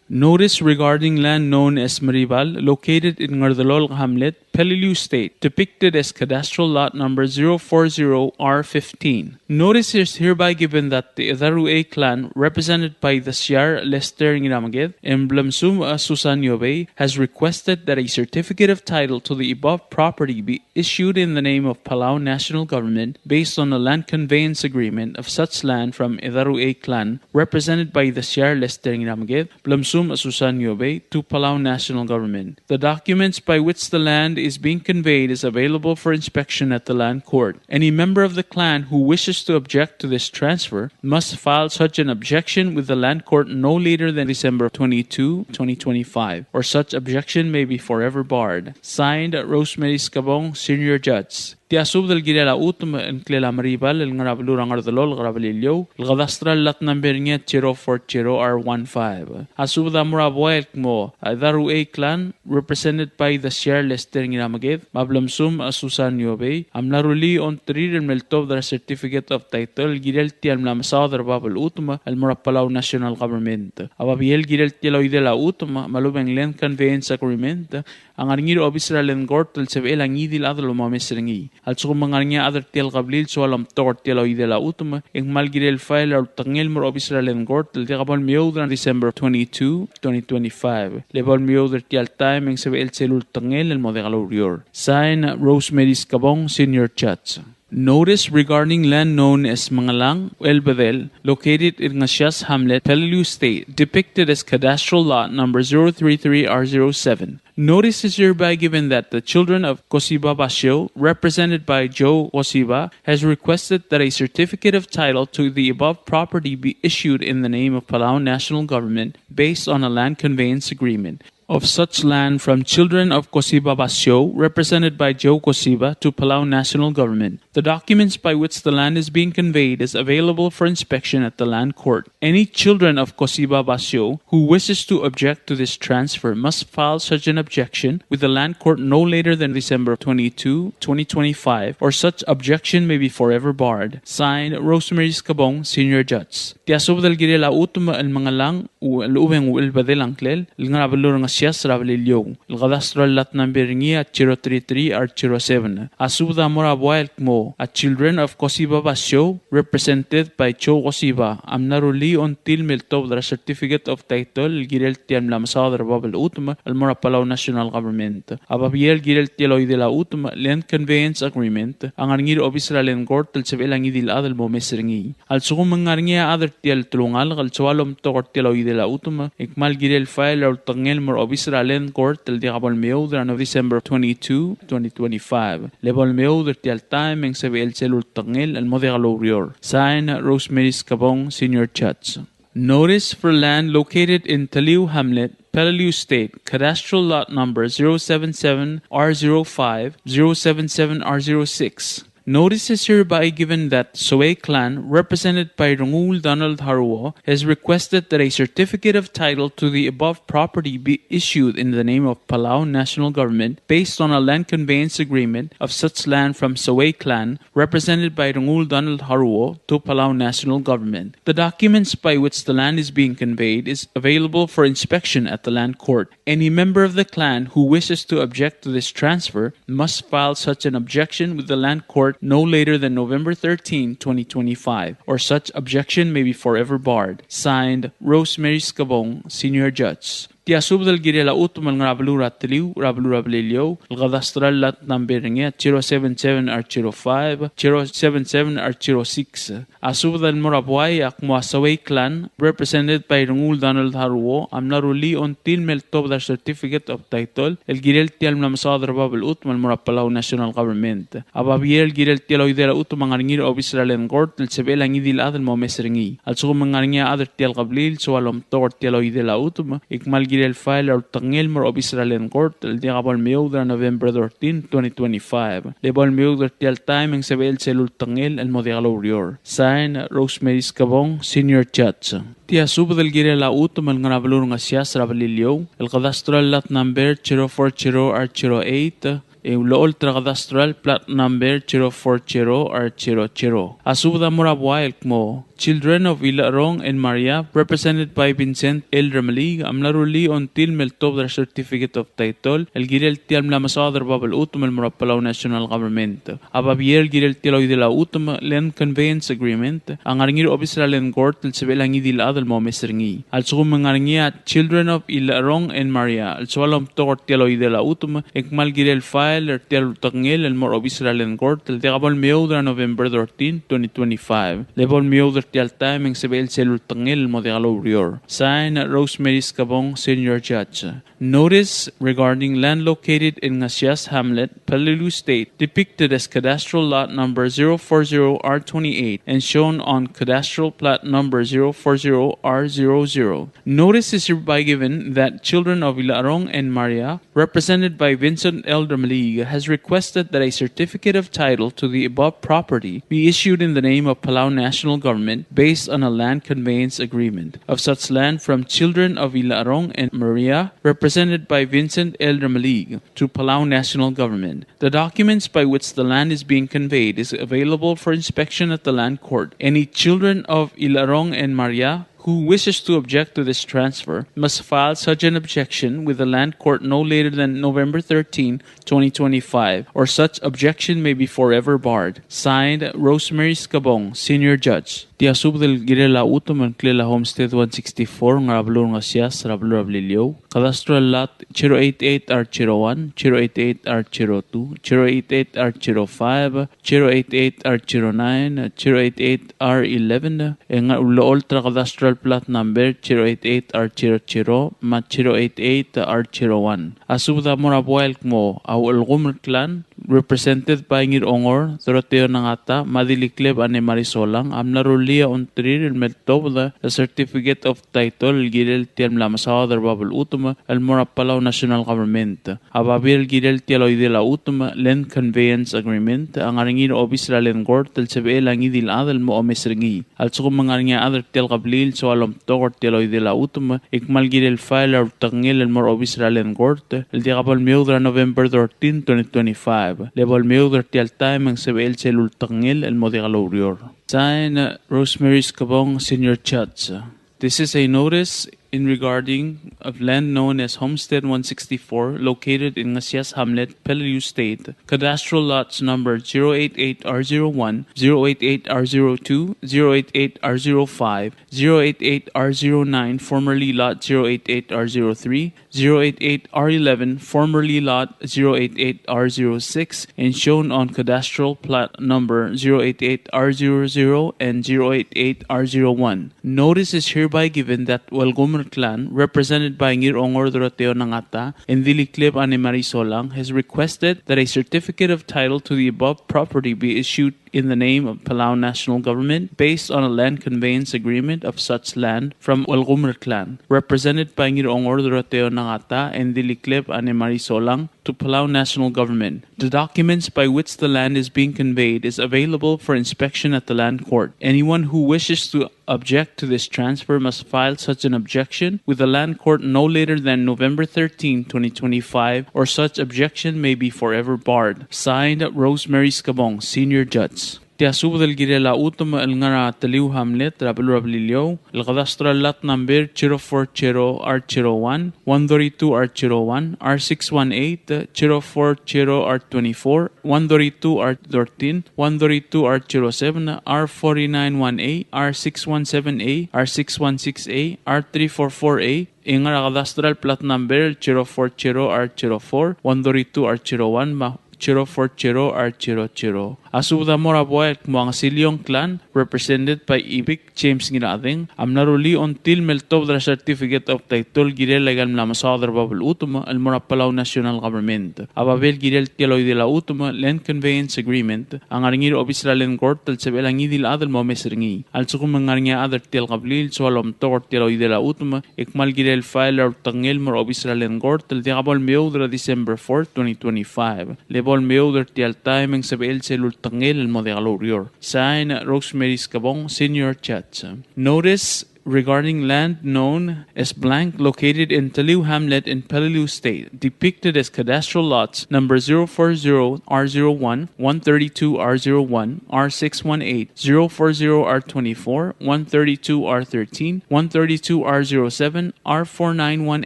Notice regarding land known as Meribal, located in Ngerdelolk Hamlet, Peleliu State, depicted as cadastral lot number zero four zero R fifteen. Notice is hereby given that the Edaruei clan, represented by the Siar Lester Ngirameked and Blemsum, uh, Susan Yobei, has requested that a certificate of title to the above property be issued in the name of Palau National Government based on a land conveyance agreement of such land from Edaruei clan, represented by the Siar Lester Ngirameked, Blemsum Susan Yobei, to Palau National Government. The documents by which the land is being conveyed is available for inspection at the Land Court. Any member of the clan who wishes to object to this transfer must file such an objection with the Land Court no later than December twenty-two, twenty twenty-five, or such objection may be forever barred. Signed, Rosemary Skebong, Senior Judge. Tia subed el kirel a chutem el ngklel a Meribal el ngar er a beluu er a Ngerdelolk er a Beliliou, el cadastral lot number er ngii a zero four zero R one five. A subed a mo er a buai el kmo a Edaruei clan, represented by the Siar Lester Ngirameked me a Blemsum a Susan Yobei, a mla rullii a ongtir el meltobed er a certificate of title el kirel tia el mla mesaod er a bab el chutem el mo er a Palau National Government. A babier el kirel tia el oidel a chutem me a lobeng land conveyance agreement a ngar er ngii er a obis er a Land Court el sebechel a ngii di el chad el omes er ngii. A lsekum e ng ngar er ngii a chad er tia el kebliil el soal omtok er tia el oidel a chutem, e ng kmal kirel el file er a ultekngel el mo er a obis er a Land Court el diak bo lemeoud er a December twenty-two, twenty twenty-five. Le bo lemeoud er tia el taem e ng sebechel sel ultekngel el mo diak loureor. Sign, Rosemary Skebong, Senior Judge. Notice regarding land known as Mengelang Uelbedel, located in Ngesias Hamlet, Peleliu State, depicted as cadastral lot number zero three three R zero seven. Notice is hereby given that the children of Kosiba Basio, represented by Joe Kosiba, has requested that a certificate of title to the above property be issued in the name of Palau National Government based on a land conveyance agreement of such land from children of Kosiba Basio, represented by Joe Kosiba, to Palau National Government. The documents by which the land is being conveyed is available for inspection at the Land Court. Any children of Kosiba Basio who wishes to object to this transfer must file such an objection with the Land Court no later than December twenty-two, twenty twenty-five, or such objection may be forever barred. Signed, Rosemary Skebong, Senior Judge. Tia subed el kirel a chutem el Mengelang Uelbedel a ngklel el ngar er a beluu er a Ngesias er a Beliliou, el cadastral lot number er ngii a zero three three R zero seven. A subed a mo er a buai el kmo a children of Kosiba Basio, represented by Joe Kosiba, a mla rullii a ongtil me ltobed er a certificate of title el kirel tia el mla mesaod er a bab el chutem el mo er a Palau National Government. A babier el kirel tia el oidel a chutem, land conveyance agreement, a ngar er ngii er a obis er a Land Court el sebechel a ngii di el chad el mo omes er ngii. A lsekum e ng ngar er ngii a chad er tia el telungalek el soal omtok er tia el oidel a chutem, e kmal kirel file er a ultekngel el mo er a obis er a Land Court el diak bo lemeoud er a December twenty-two, twenty twenty-five. Le bo lemeoud er tia el taem e ng sebechel sel ultekngel el mo diak loureor. Sign, Rosemary Skebong, Senior Judge. Notice for land located in Taliu Hamlet, Peleliu State, cadastral lot number zero seven seven R zero five, zero seven seven R zero six. Notice is hereby given that Soei Clan, represented by Rengul Donald Haruo, has requested that a certificate of title to the above property be issued in the name of Palau National Government based on a land conveyance agreement of such land from Soei Clan, represented by Rengul Donald Haruo, to Palau National Government. The documents by which the land is being conveyed is available for inspection at the Land Court. Any member of the clan who wishes to object to this transfer must file such an objection with the Land Court no later than November thirteen, twenty twenty-five, or such objection may be forever barred. Signed, Rosemary Skebong, Senior Judge. Tia subed el kirel a chutem el ngar er a beluu er a Teliu, er a beluu er a Beliliou, el cadastral lot number er ngii a zero seven seven R zero five, zero seven seven R zero six. A subed el mo er a buai a kmo a Soei Clan, represented by Rengul Donald Haruo, a mla rullii a ongtil me ltobed a certificate of title el kirel tia el mla mesaod er a bab el chutem el mo er a Palau National Government. A babier el kirel tia el oidel a chutem a ngar er ngii er a obis er a Land Court el sebechel a ngii di el chad el mo omes er ngii. A lsekum e ng ngar er ngii a chad er tia el kebliil el soal omtok er tia el oidel a chutem, e kmal kirel file er a ultekngel el mo er a obis er a Land Court el diak bo lemeoud er a November thirteen, twenty twenty-five. Le bo lemeoud er tia el taem e ng sebechel sel ultekngel el mo diak loureor. Sign, Rosemary Skebong, Senior Judge. Tia subed el kirel a chutem el ngar er a beluu er a Ngesias er a Beliliou, el cadastral lot number zero four zero R zero eight, e ulecholt er a cadastral plat number zero four zero R zero zero. A subed a mo er a buai el kmo, children of Ilecherong and Maria, represented by Vincent L. Remeliik, a mla rullii a ongtil me ltobed er a certificate of title el kirel tia el mla mesaod er a bab el chutem el mo er a Palau National Government. A babier el kirel tia el oidel a chutem, land conveyance agreement, a ngar er ngii er a obis er a Land Court el sebechel a ngii di el chad el mo omes er ngii. A lsekum e ng ngar er ngii a children of Ilecherong and Maria el soal omtok er tia el oidel a chutem, e kmal kirel file er tia el ultekngel el mo er a obis er a Land Court el diak bo lemeoud er a November thirteen, twenty twenty-five. Le bo lemeoud er tia el taem e ng sebechel sel ultekngel el mo diak loureor. Sign, Rosemary Skebong, Senior Judge. Notice regarding land located in Ngesias Hamlet, Peleliu State, depicted as cadastral lot number zero four zero R twenty-eight and shown on cadastral plat number zero four zero R zero zero. Notice is hereby given that children of Ilecherong and Maria, represented by Vincent L. Remeliik, has requested that a certificate of title to the above property be issued in the name of Palau National Government based on a land conveyance agreement of such land from children of Ilecherong and Maria, represented by Vincent L. Remeliik, to Palau National Government. The documents by which the land is being conveyed is available for inspection at the Land Court. Any children of Ilecherong and Maria who wishes to object to this transfer must file such an objection with the Land Court no later than November thirteen, twenty twenty-five, or such objection may be forever barred. Signed, Rosemary Skebong, Senior Judge. Tia subed el kirel a chutem el ngklel a Homestead one sixty-four, ngar er a beluu er a Ngesias, er a beluu er a Beliliou. Cadastral lot zero eight eight R zero one, zero eight eight R zero two, zero eight eight R zero five, zero eight eight R zero nine, zero eight eight R eleven, e ng ulecholt er a cadastral plat number zero eight eight R zero zero me a zero eight eight R zero one. A subed a mo er a buai el kmo a Uelgumer Clan, represented by Ngirongor Doroteo Nangata me a Dilikleb Anne Marie Solang, a mla rullii a ongtir el meltobed a certificate of title el kirel tia el mla mesaod er bab el chutem el mo er a Palau National Government. A babier el kirel tia el oidel a chutem, Land Conveyance Agreement, a ngar er ngii er a obis er a Land Court el sebechel a ngii di el chad el mo omes er ngii. A lsekum e ng ngar er ngii a chad er tia el kebliil el soal omtok er tia el oidel a chutem, e kmal kirel file a ultekngel el mo er a obis er a Land Court el diak bo lemeoud er a November thirteen, twenty twenty-five. Le bo lemeoud er tia el taem e ng sebechel sel ultekngel el mo diak loureor. Sign, uh, Rosemary Skebong, Senior Judge. This is a notice in regarding of land known as Homestead one sixty-four, located in Ngesias Hamlet, Peleliu State, cadastral lots number zero eight eight R zero one, zero eight eight R zero two, zero eight eight R zero five, zero eight eight R zero nine, formerly lot zero eight eight R zero three, zero eight eight R eleven, formerly lot zero eight eight R zero six, and shown on cadastral plat number zero eight eight R zero zero and zero eight eight R zero one. Notice is hereby given that Uelgumer Clan, represented by Ngirongor Doroteo Nangata and Dilikleb Anne Marie Solang, has requested that a certificate of title to the above property be issued in the name of Palau National Government based on a land conveyance agreement of such land from Uelgumer Clan, represented by Ngirongor Doroteo Nangata and Dilikleb Anne Marie Solang, to Palau National Government. The documents by which the land is being conveyed is available for inspection at the Land Court. Anyone who wishes to object to this transfer must file such an objection with the Land Court no later than November thirteen, twenty twenty-five, or such objection may be forever barred. Signed, Rosemary Skebong, Senior Judge. Tia subed el kirel a chutem el ngar er a Teliu Hamlet er a beluu er a Beliliou, el cadastral lot number zero four zero R zero one, one thirty-two R zero one, R six one eight, zero four zero R twenty-four, one thirty-two R thirteen, one thirty-two R zero seven, R forty-nine one A, R six one seven A, R six one six A, R three four four A, e ngar er a cadastral plat number zero four zero R zero four, one thirty-two R zero one, me a zero four zero R zero zero. A subed a mo er a buai el kmo a Ngesiliong Clan, represented by Ibik James Ngirachedeng, a mla rullii a ongtil el meltobed er a certificate of title el kirel aika el mla mesaod er bab el chutem el mo er a Palau National Government. A babier el kirel tia el oidel a chutem, Land Conveyance Agreement, a ngar er ngii er a obis er a Land Court el sebechel a ngii di el chad el mo omes er ngii. A lsekum e ng ngar er ngii a chad er tia el kebliil el soal omtok er tia el oidel a chutem, e kmal kirel file a ultekngel el mo er a obis er a Land Court el diak bo lemeoud er a December four, twenty twenty-five. Le bo lemeoud er tia el taem e ng sebechel sel ultekngel el mo diak loureor. Sign, Rosemary Skebong, Senior Judge. Notice regarding land known as blank located in Teliu Hamlet in Peleliu State, depicted as cadastral lots number zero four zero R zero one, one thirty-two R zero one, R six one eight, zero four zero R twenty-four, one thirty-two R thirteen, one thirty-two R zero seven, R four nine one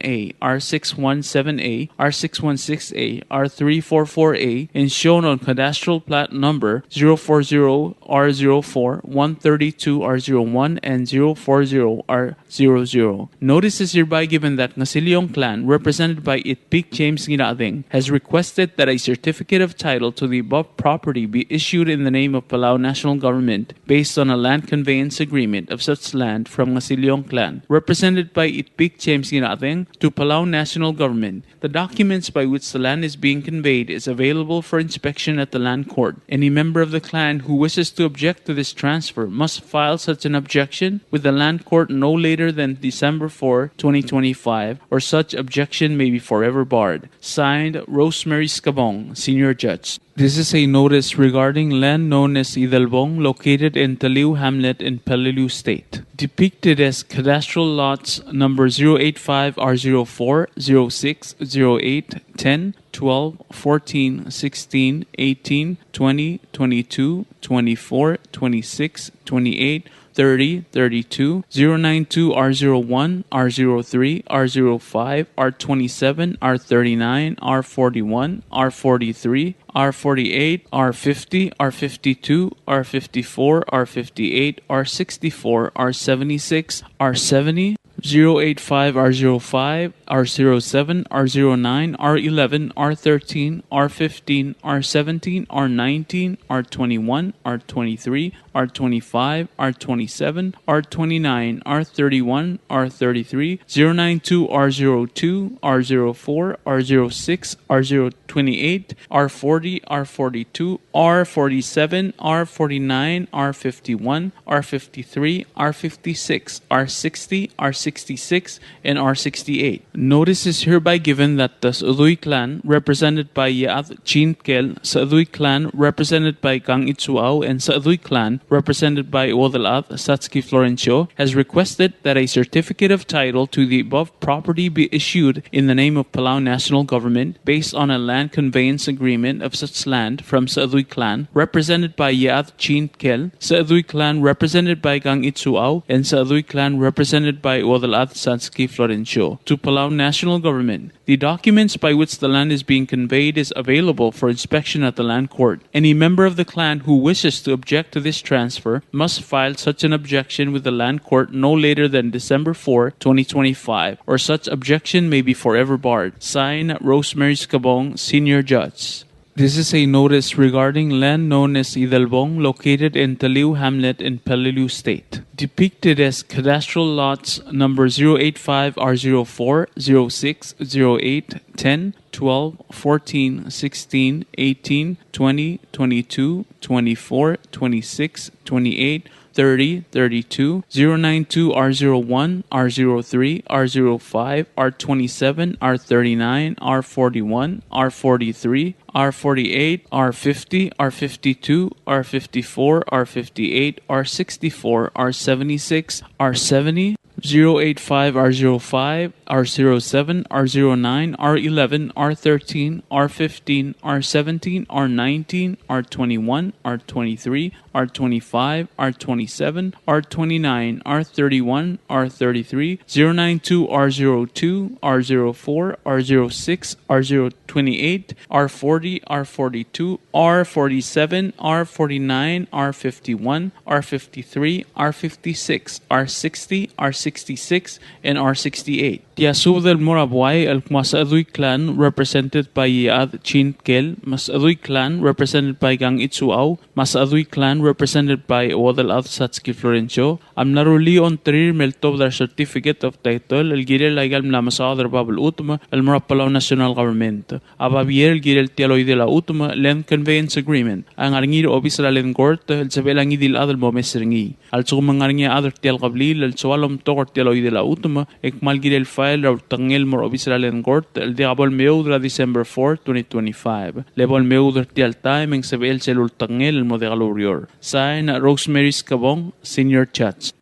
A, R six one seven A, R six one six A, R three four four A, and shown on cadastral plat number zero four zero R zero four, one thirty-two R zero one, and zero four zero R zero zero. Notice is hereby given that Ngasiliong Clan, represented by Itpik James Ngirachedeng, has requested that a certificate of title to the above property be issued in the name of Palau National Government based on a land conveyance agreement of such land from Ngasiliong Clan, represented by Itpik James Ngirachedeng, to Palau National Government. The documents by which the land is being conveyed is available for inspection at the Land Court. Any member of the clan who wishes to object to this transfer must file such an objection with the Land Court no later than December fourth, twenty twenty-five, or such objection may be forever barred. Signed, Rosemary Skebong, Senior Judge. This is a notice regarding land known as Idelbong, located in Taliu Hamlet in Peleliu State. Depicted as cadastral lots number zero eight five R zero four, zero six, zero eight, ten, twelve, fourteen, sixteen, eighteen, twenty, twenty-two, twenty-four, twenty-six, twenty-eight, thirty, thirty-two, zero nine two R zero one, R zero three, R zero five, R twenty-seven, R thirty-nine, R forty-one, R forty-three, R forty-eight, R fifty, R fifty-two, R fifty-four, R fifty-eight, R sixty-four, R seventy-six, R seventy, zero eight five R zero five, R zero seven, R zero nine, R eleven, R thirteen, R fifteen, R seventeen, R nineteen, R twenty-one, R twenty-three, R twenty-five, R twenty-seven, R twenty-nine, R thirty-one, R thirty-three, zero nine two R zero two, R zero four, R zero six, R zero twenty-eight, R forty, R forty-two, R forty-seven, R forty-nine, R fifty-one, R fifty-three, R fifty-six, R sixty, R sixty-six, and R sixty-eight. Notice is hereby given that the Sechedui clan, represented by Iechad Chin Tkel, Sechedui clan, represented by Kang Itsuau, and Sechedui clan, represented by Uodelchad Satski Florencio, has requested that a certificate of title to the above property be issued in the name of Palau National Government based on a land conveyance agreement of such land from Sechedui clan, represented by Iechad Chin Tkel, Sechedui clan, represented by Kang Itsuau, and Sechedui clan, represented by Uodelchad Satski Florencio, to Palau National Government. The documents by which the land is being conveyed is available for inspection at the Land Court. Any member of the clan who wishes to object to this transfer must file such an objection with the Land Court no later than December fourth, twenty twenty-five, or such objection may be forever barred. Signed, Rosemary Skebong, Senior Judge. This is a notice regarding land known as Idelbong, located in Teliu Hamlet in Peleliu State. Depicted as cadastral lots number zero eight five R zero four, zero six, zero eight, ten, twelve, fourteen, sixteen, eighteen, twenty, twenty-two, twenty-four, twenty-six, twenty-eight, thirty, thirty-two, zero nine two R zero one, R zero three, R zero five, R twenty-seven, R thirty-nine, R forty-one, R forty-three, R forty-eight, R fifty, R fifty-two, R fifty-four, R fifty-eight, R sixty-four, R seventy-six, R seventy, zero eight five R zero five, R zero seven, R zero nine, R eleven, R thirteen, R fifteen, R seventeen, R nineteen, R twenty-one, R twenty-three, R twenty-five, R twenty-seven, R twenty-nine, R thirty-one, R thirty-three, zero nine two R zero two, R zero four, R zero six, R zero twenty-eight, R forty, R forty-two, R forty-seven, R forty-nine, R fifty-one, R fifty-three, R fifty-six, R sixty, R sixty-six, and R sixty-eight. Tia subed el mo er a buai el kmo a Sechedui clan, represented by Iechad Chin Tkel, me a Sechedui clan, represented by Kang Itsuau, me a Sechedui clan, represented by Uodelchad Satski Florencio, a mla rullii a ongtir me ltobed er a certificate of title el kirel aika el mla mesaod er a bab el chutem el mo er a Palau National Government. A babier el kirel tia el oidel a chutem, Land Conveyance Agreement, a ngar er ngii er a obis er a Land Court el sebechel a ngii di el chad el mo omes er ngii. A lsekum e ng ngar er ngii a chad er tia el kebliil el soal omtok er tia el oidel a chutem, e kmal kirel file er a ultekngel el mo er a obis er a Land Court el diak bo lemeoud er a December four, twenty twenty-five. Le bo lemeoud er tia el taem e ng sebechel sel ultekngel el mo diak loureor. Sign, Rosemary Skebong, Senior Judge.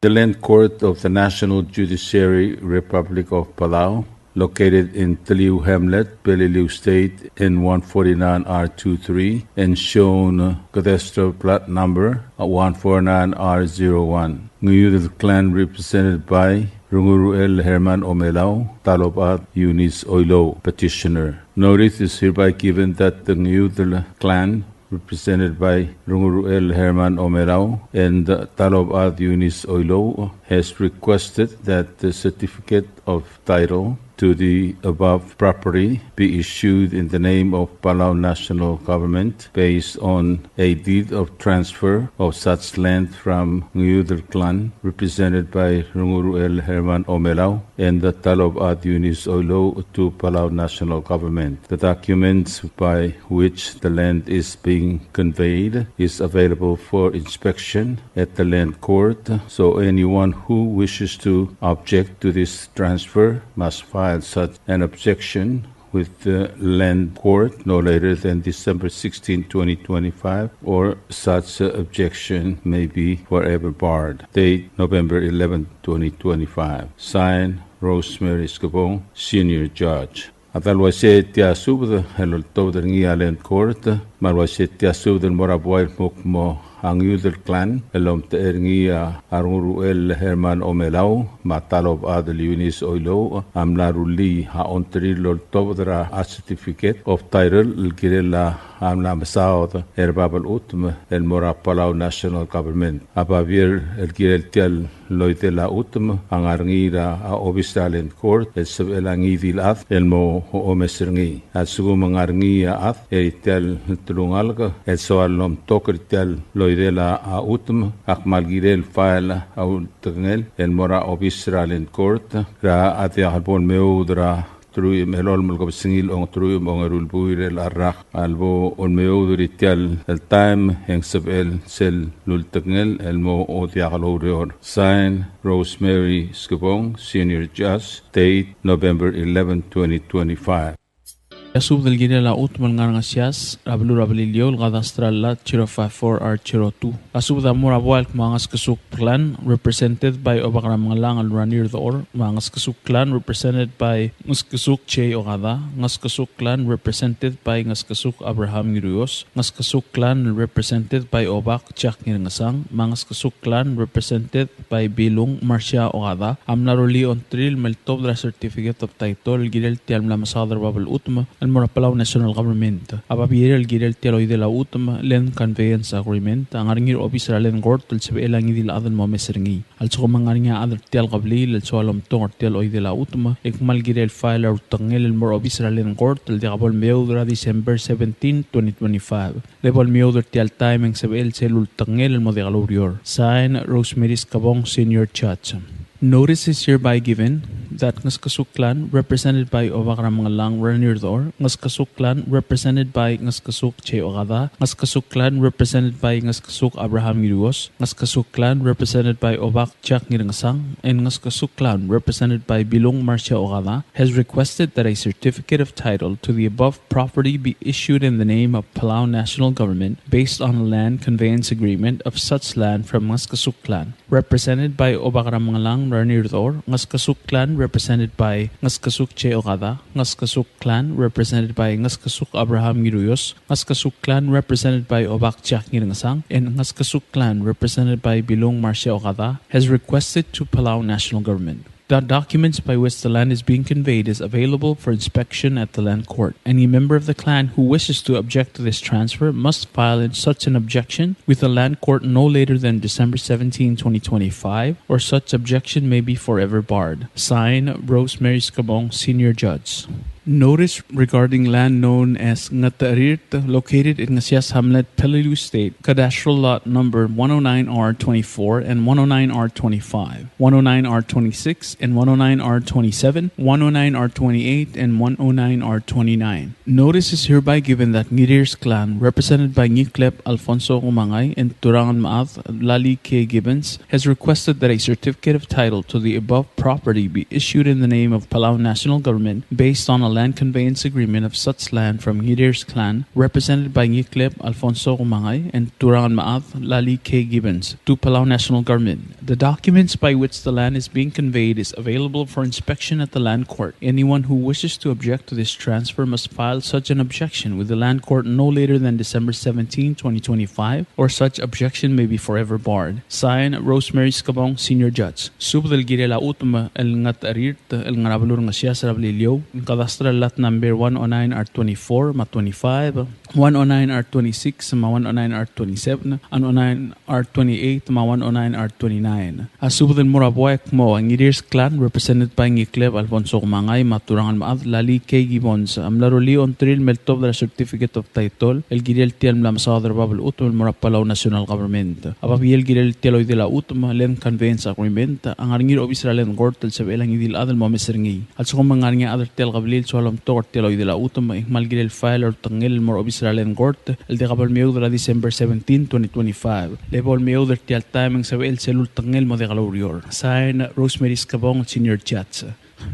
The Land Court of the National Judiciary, Republic of Palau, located in Teliu Hamlet, Peleliu State, N one forty-nine R two three, and shown, uh, cadastral plat number, uh, one four nine R zero one. Ngiudel clan represented by Runguruel Herman Omelau, Talobad Eunice Oilouch, petitioner. Notice is hereby given that the Ngiudel clan represented by Runguruel Herman Omelau and Talobad Eunice Oilouch, has requested that the certificate of title to the above property be issued in the name of Palau National Government based on a deed of transfer of such land from Ngiudel clan, represented by Runguruel Herman Omelau and the Talobad Eunice Oilouch, to Palau National Government. The documents by which the land is being conveyed is available for inspection at the Land Court, so anyone who wishes to object to this transfer must file such an objection with the Land Court no later than December sixteenth, twenty twenty-five, or such objection may be forever barred. Date, November eleventh, twenty twenty-five. Signed, Rosemary Skebong, Senior Judge. A tal uaisei tia subed el oltobed er ngii a Land Court, me a le uaisei tia subed el mo er a buai el kmo a a Ngiudel Clan el omtechei er ngii a Renguruel Herman Omelau me a Talobechad el Eunice Oilouch a mla rullii a ongtir el oltobed er a certificate of title el kirel a mla mesaod er bab el chutem el mo er a Palau National Government. A babier el kirel tia el loidel a chutem a ngar er ngii er a obis er a Land Court el sebechel a ngii di el chad el mo omes er ngii. A lsekum e ng ngar er ngii a chad er tia el telungalek el soal el omtok er tia el loidel a chutem, a kmal kirel el file a ultekngel el mo er a obis er a Land Court er a diak el bo lemeoud er a teruich me a elolem el kebesengil ongeteruich me a ongeru el buil er a rak a lebo lemeoud er tia el taem e ng sebechel sel ultekngel el mo diak loureor. Sign, Rosemary Skebong, Senior Judge. Date, November eleven, twenty twenty-five. A subed el kirel a chutem el ngar er a Ngesias er a beluu er a Beliliou el cadastral lot zero five four R zero two. A subed a mo er a buai el kmo a Ngeskesuk Clan, represented by Obak er a Mengellang el Ranier Dechor, me a Ngeskesuk Clan, represented by Ngeskesuk J. Okada, Ngeskesuk Clan, represented by Ngeskesuk Abraham Ngiruios, Ngeskesuk Clan, represented by Obak Jack Ngirngesang, me a Ngeskesuk Clan, represented by Bilung Marcia Okada, a mla rullii a ongtir el me ltobed er a certificate of title el kirel tia el mla mesaod er bab el chutem el mo er a Palau National Government. A babier el kirel tia el oidel a chutem, land conveyance agreement, a ngar er ngii er a obis er a Land Court el sebechel a ngii di el chad el mo omes er ngii. A lsekum e ng ngar er ngii a chad er tia el kebliil el soal omtok er tia el oidel a chutem, e kmal kirel el file a ultekngel el mo er a obis er a Land Court el diak bo lemeoud er a December seventeen, twenty twenty-five. Lebo lemeoud er tia el taem e ng sebechel sel ultekngel el mo diak loureor. Sign, Rosemary Skebong, Senior Judge. Notice is hereby given that Ngeskesuk Clan, represented by Obak er a Mengellang Ranier Dechor, Ngeskesuk Clan, represented by Ngeskesuk J. Okada, Ngeskesuk Clan, represented by Ngeskesuk Abraham Ngiruios, Ngeskesuk Clan, represented by Obak Jack Ngirngesang, and Ngeskesuk Clan, represented by Bilung Marcia Okada, has requested that a certificate of title to the above property be issued in the name of Palau National Government based on a land conveyance agreement of such land from Ngeskesuk Clan, represented by Obak er a Mengellang Ranier Dechor, Ngeskesuk Clan, represented by Ngeskesuk J. Okada, Ngeskesuk Clan, represented by Ngeskesuk Abraham Ngiruios, Ngeskesuk Clan, represented by Obak Jack Ngirngesang, and Ngeskesuk Clan, represented by Bilung Marcia Okada, has requested to Palau National Government. The documents by which the land is being conveyed is available for inspection at the Land Court. Any member of the clan who wishes to object to this transfer must file such an objection with the Land Court no later than December seventeenth, twenty twenty-five, or such objection may be forever barred. Signed, Rosemary Skebong, Senior Judge. Notice regarding land known as Ngatarirt, located in Ngesias Hamlet, Peleliu State, cadastral lot number one oh nine R twenty-four and one oh nine R twenty-five, one oh nine R twenty-six and one oh nine R twenty-seven, one oh nine R twenty-eight and one oh nine R twenty-nine. Notice is hereby given that Ngirirs Clan, represented by Ngiklep Alfonso Kumangai and Turangan Maad Lali K. Gibbons, has requested that a certificate of title to the above property be issued in the name of Palau National Government based on a land conveyance agreement of such land from Ngirirs Clan, represented by Ngiklep Alfonso Kumangai and Turangan Maad Lali K. Gibbons, to Palau National Government. The documents by which the land is being conveyed is available for inspection at the Land Court. Anyone who wishes to object to this transfer must file such an objection with the Land Court no later than December seventeenth, twenty twenty-five, or such objection may be forever barred. Signed, Rosemary Skebong, Senior Judge. Subed el kirel a chutem el Ngatarirt el ngar er a beluu er a Ngesias er a Beliliou, cadastral lot number one oh nine R twenty-four me a twenty-five, one oh nine R twenty-six me a one oh nine R twenty-seven, one oh nine R twenty-eight me a one oh nine R twenty-nine. A subed el mo er a buai el kmo a Ngirirs Clan, represented by Ngiklep Alfonso Kumangai me a Turangan Maad Lali K. Gibbons, a mla rullii a ongtir el me ltobed er a certificate of title el kirel tia el mla mesaod er bab el chutem el mo er a Palau National Government. A babier el kirel tia el oidel a chutem, land conveyance agreement, a ngar er ngii er a obis er a Land Court el sebechel a ngii di el chad el mo omes er ngii. A lsekum e ng ngar er ngii a chad er tia el kebliil el soal omtok er tia el oidel a chutem, e kmal kirel el file a ultekngel el mo er a obis er a Land Court el diak bo lemeoud er a December seventeen, twenty twenty-five. Lebo lemeoud er tia el taem e ng sebechel sel ultekngel el mo diak loureor. Signed, Rosemary Skebong, Senior Judge.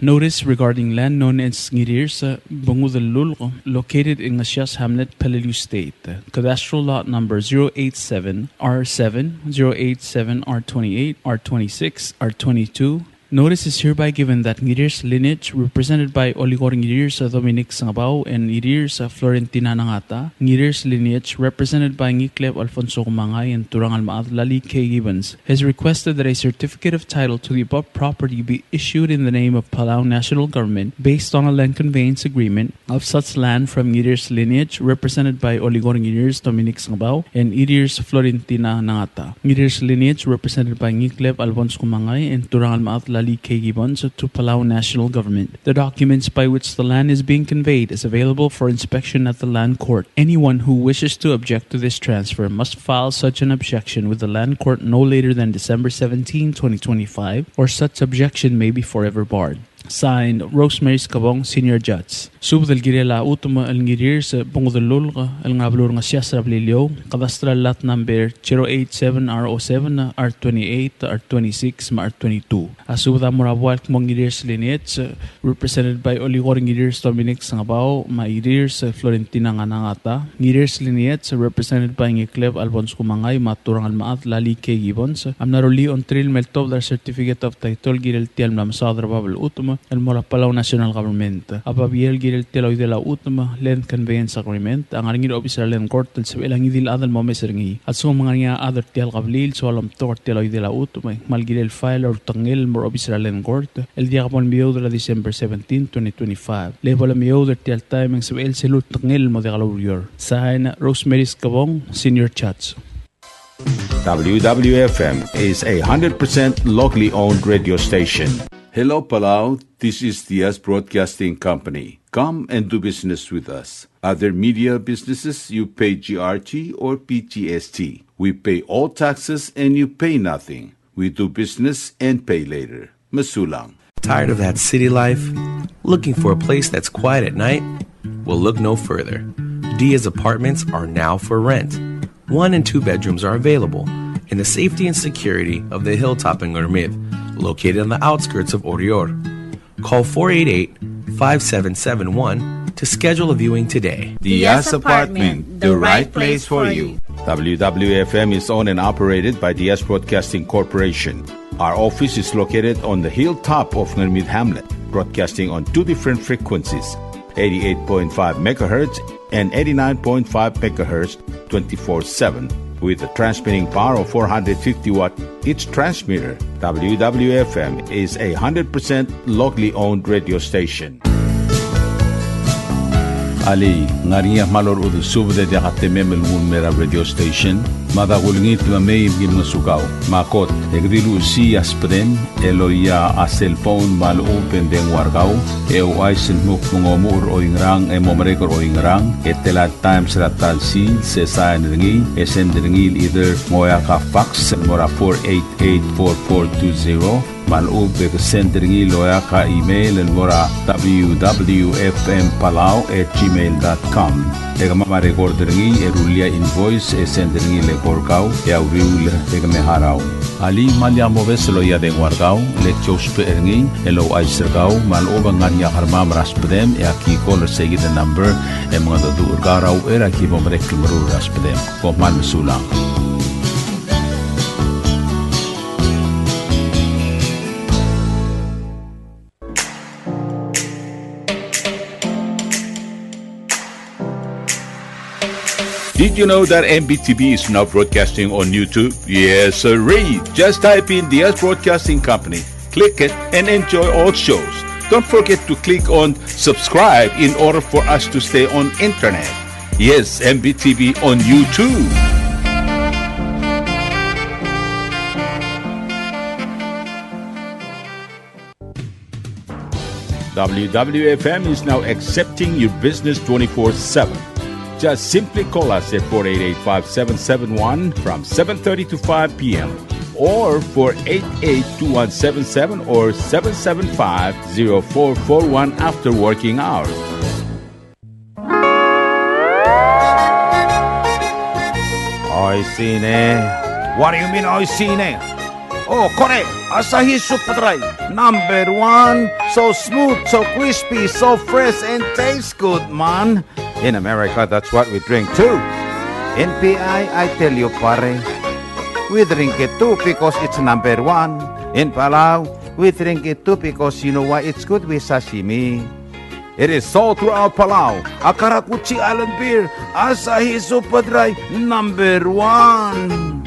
Notice regarding land known as Ngirirs, uh, Bungudellulk, located in Ngesias Hamlet, Peleliu State. Cadastral lot number zero eight seven R seven, zero eight seven R twenty-eight, R twenty-six, R twenty-two, Notice is hereby given that Ngirirs Lineage, represented by Oligor Ngirirs Dominic Sengebau and Ngirirs Florentina Nangata, Ngirirs Lineage, represented by Ngikleb Alfonso Kumangai and Turang Almachad Lali K. Gibbons, has requested that a certificate of title to the above property be issued in the name of Palau National Government based on a land conveyance agreement of such land from Ngirirs Lineage, represented by Oligor Ngirirs Dominic Sengebau and Ngirirs Florentina Nangata. Ngirirs Lineage, represented by Ngikleb Alfonso Kumangai and Turang Almachad Lali K. Gibbons, to Palau National Government. The documents by which the land is being conveyed is available for inspection at the Land Court. Anyone who wishes to object to this transfer must file such an objection with the Land Court no later than December seventeenth, twenty twenty-five, or such objection may be forever barred. Signed, Rosemary Skebong, Senior Judge. Subed el kirel a chutem el Ngirirs Bungedellulk el ngar er a beluu er a Ngesias er a Beliliou, cadastral lot number zero eight seven R O seven, R twenty-eight, R twenty-six, me a R twenty-two. A subed a mo er a buai el kmo Ngirirs Lineage, represented by Oligor Ngirirs Dominic Sengebau me a Ngirirs Florentina Nganangata. Ngirirs Lineage, represented by Ngikleb Alfonso Kumangai me a Turang Almachad Lali K. Gibbons, a mla rullii a ongtir el me ltobed er a certificate of title el kirel tia el mla mesaod er a bab el chutem el mo er a Palau National Government. A babier el kirel tia el oidel a chutem, land conveyance agreement, a ngar er ngii er a obis er a Land Court el sebechel a ngii di el chad el mo omes er ngii. A lsekum ng ngar er ngii a chad er tia el kebliil el soal omtok er tia el oidel a chutem, e ng kmal kirel el file er a ultekngel el mo er a obis er a Land Court el diak bo lemeoud er a December seventeen, twenty twenty-five. Le bo lemeoud er tia el taem e ng sebechel sel ultekngel el mo diak loureor. Sign, Rosemary Skebong, Senior Judge. W W F M is a hundred percent locally owned radio station. Hello, Palau. This is Diaz Broadcasting Company. Come and do business with us. Other media businesses, you pay G R T or P G S T. We pay all taxes and you pay nothing. We do business and pay later. Mesulang. Tired of that city life? Looking for a place that's quiet at night? Well, look no further. Diaz Apartments are now for rent. One and two bedrooms are available in the safety and security of the hilltop in Ngermid, located on the outskirts of Oreor. Call four eight eight, five seven seven one to schedule a viewing today. Diaz Apartment, the right place for you. W W F M is owned and operated by Diaz Broadcasting Corporation. Our office is located on the hilltop of Ngermid Hamlet, broadcasting on two different frequencies, eighty-eight point five megahertz and eighty-nine point five megahertz, twenty-four seven, with a transmitting power of four hundred fifty watt each transmitter. W W F M is a hundred percent locally owned radio station. Alii, ng ngar er ngii a kmal orechudel subed e diak a temem el nguu el mei er a radio station? Mada kulengit me mei me ki ngosukau. Me a kot, e ke di luchesii a subedem el loia a cellphone me a lechub e ng dengua er kau, e ouchais el dmu kmo ng omuchel er oingerang e mo merek er oingerang, e tela el times er a ta el sils, e sain er ngii, e send er ngii el either ng oeak a fax el mo er a four eight eight four four two zero, me a lechub e ke send er ngii el oeak a email el mo er a W W F M Palau at gmail dot com. E kemam a record er ngii e rullii a invoice e send er ngii el eko er kau e a uriul e ke me harau. Alii, me lak mobes el loia a dengua er kau, le ki ousbech er ngii el ouchais er kau me a lechub e ng ngar er ngii a kermam er a subedem e aki call er seikid el number e mengedecheduch er kau er a uchei er a ki bo merek el meruul er a subedem. Kom kmal mesulang. Did you know that M B T V is now broadcasting on YouTube? Yes, sirree. Just type in Diaz Broadcasting Company, click it, and enjoy all shows. Don't forget to click on subscribe in order for us to stay on internet. Yes, M B T V on YouTube. W W F M is now accepting your business twenty-four seven. Just simply call us at four eight eight, five seven seven one from seven thirty to five p m, or four eight eight, two one seven seven or seven seven five, zero four four one after working hours. Oishii ne. What do you mean, oishii ne? Oh, kore, Asahi Super Dry, number one. So smooth, so crispy, so fresh, and tastes good, man. In America, that's what we drink too. In P I, I tell you, pare, we drink it too because it's number one. In Palau, We drink it too because you know why, it's good with sashimi. It is sold throughout Palau. A karakuchi island beer, Asahi Super Dry, number one.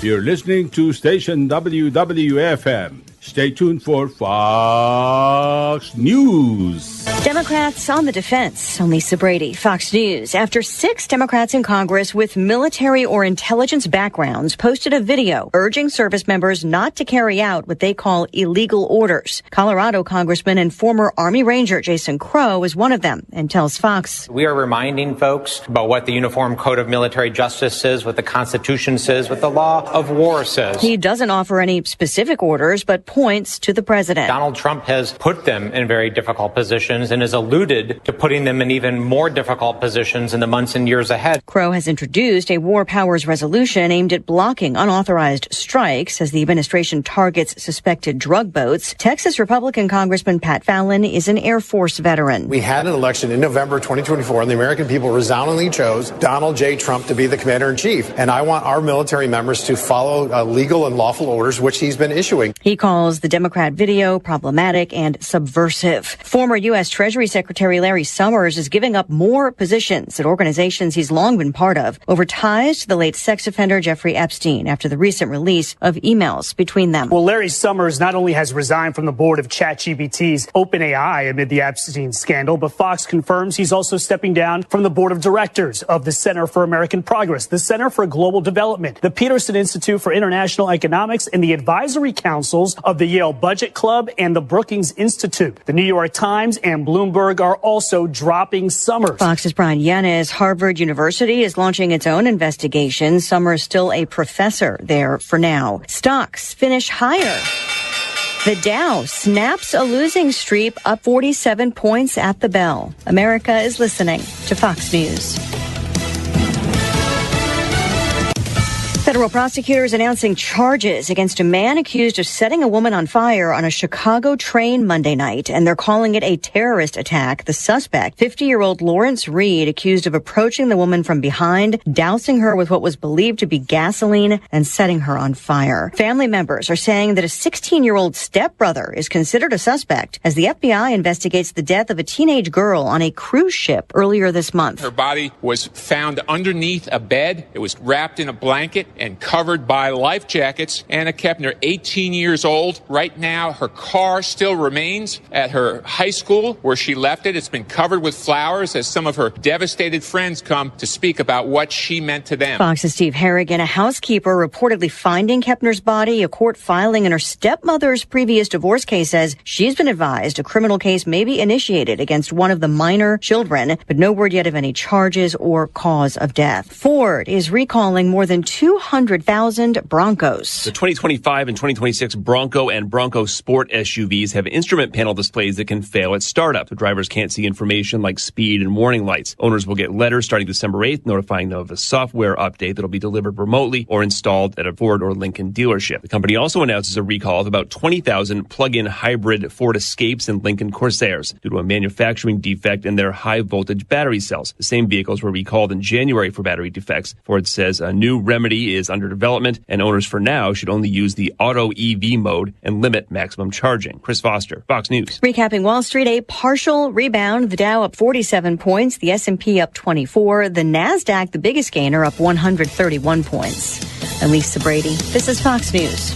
You're listening to station W W F M. Stay tuned for Fox News. Democrats on the defense. I'm Lisa Brady, Fox News. After six Democrats in Congress with military or intelligence backgrounds posted a video urging service members not to carry out what they call illegal orders. Colorado Congressman and former Army Ranger Jason Crow is one of them and tells Fox, "We are reminding folks about what the Uniform Code of Military Justice says, what the Constitution says, what the law of war says." He doesn't offer any specific orders, but points to the president. Donald Trump has put them in very difficult positions and has alluded to putting them in even more difficult positions in the months and years ahead. Crow has introduced a war powers resolution aimed at blocking unauthorized strikes as the administration targets suspected drug boats. Texas Republican Congressman Pat Fallon is an Air Force veteran. We had an election in November twenty twenty-four, and the American people resoundingly chose Donald J. Trump to be the commander in chief. And I want our military members to follow, uh, legal and lawful orders which he's been issuing. He calls the Democrat video problematic and subversive. Former U S Treasury Secretary Larry Summers is giving up more positions at organizations he's long been part of over ties to the late sex offender Jeffrey Epstein after the recent release of emails between them. Well, Larry Summers not only has resigned from the board of ChatGPT's OpenAI amid the Epstein scandal, but Fox confirms he's also stepping down from the board of directors of the Center for American Progress, the Center for Global Development, the Peterson Institute for International Economics, and the advisory councils of the Yale Budget Club and the Brookings Institute. The New York Times and Bloomberg are also dropping Summers. Fox's Brian Yanes. Harvard University is launching its own investigation. Summers still a professor there for now. Stocks finish higher. The Dow snaps a losing streak, up forty-seven points at the bell. America is listening to Fox News. Federal prosecutors announcing charges against a man accused of setting a woman on fire on a Chicago train Monday night, and they're calling it a terrorist attack. The suspect, fifty-year-old Lawrence Reed, accused of approaching the woman from behind, dousing her with what was believed to be gasoline, and setting her on fire. Family members are saying that a sixteen-year-old stepbrother is considered a suspect as the F B I investigates the death of a teenage girl on a cruise ship earlier this month. Her body was found underneath a bed. It was wrapped in a blanket and covered by life jackets. Anna Kepner, eighteen years old. Right now, her car still remains at her high school where she left it. It's been covered with flowers as some of her devastated friends come to speak about what she meant to them. Fox's Steve Harrigan. A housekeeper reportedly finding Kepner's body. A court filing in her stepmother's previous divorce case says she's been advised a criminal case may be initiated against one of the minor children, but no word yet of any charges or cause of death. Ford is recalling more than two hundred thousand Broncos. The twenty twenty-five and twenty twenty-six Bronco and Bronco Sport S U Vs have instrument panel displays that can fail at startup, so drivers can't see information like speed and warning lights. Owners will get letters starting December eighth notifying them of a software update that'll be delivered remotely or installed at a Ford or Lincoln dealership. The company also announces a recall of about twenty thousand plug-in hybrid Ford Escapes and Lincoln Corsairs due to a manufacturing defect in their high-voltage battery cells. The same vehicles were recalled in January for battery defects. Ford says a new remedy is under development, and owners for now should only use the auto E V mode and limit maximum charging. Chris Foster, Fox News. Recapping Wall Street, a partial rebound. The Dow up forty-seven points, the S and P up twenty-four, the Nasdaq, the biggest gainer, up one hundred thirty-one points. I'm Lisa Brady. This is Fox News.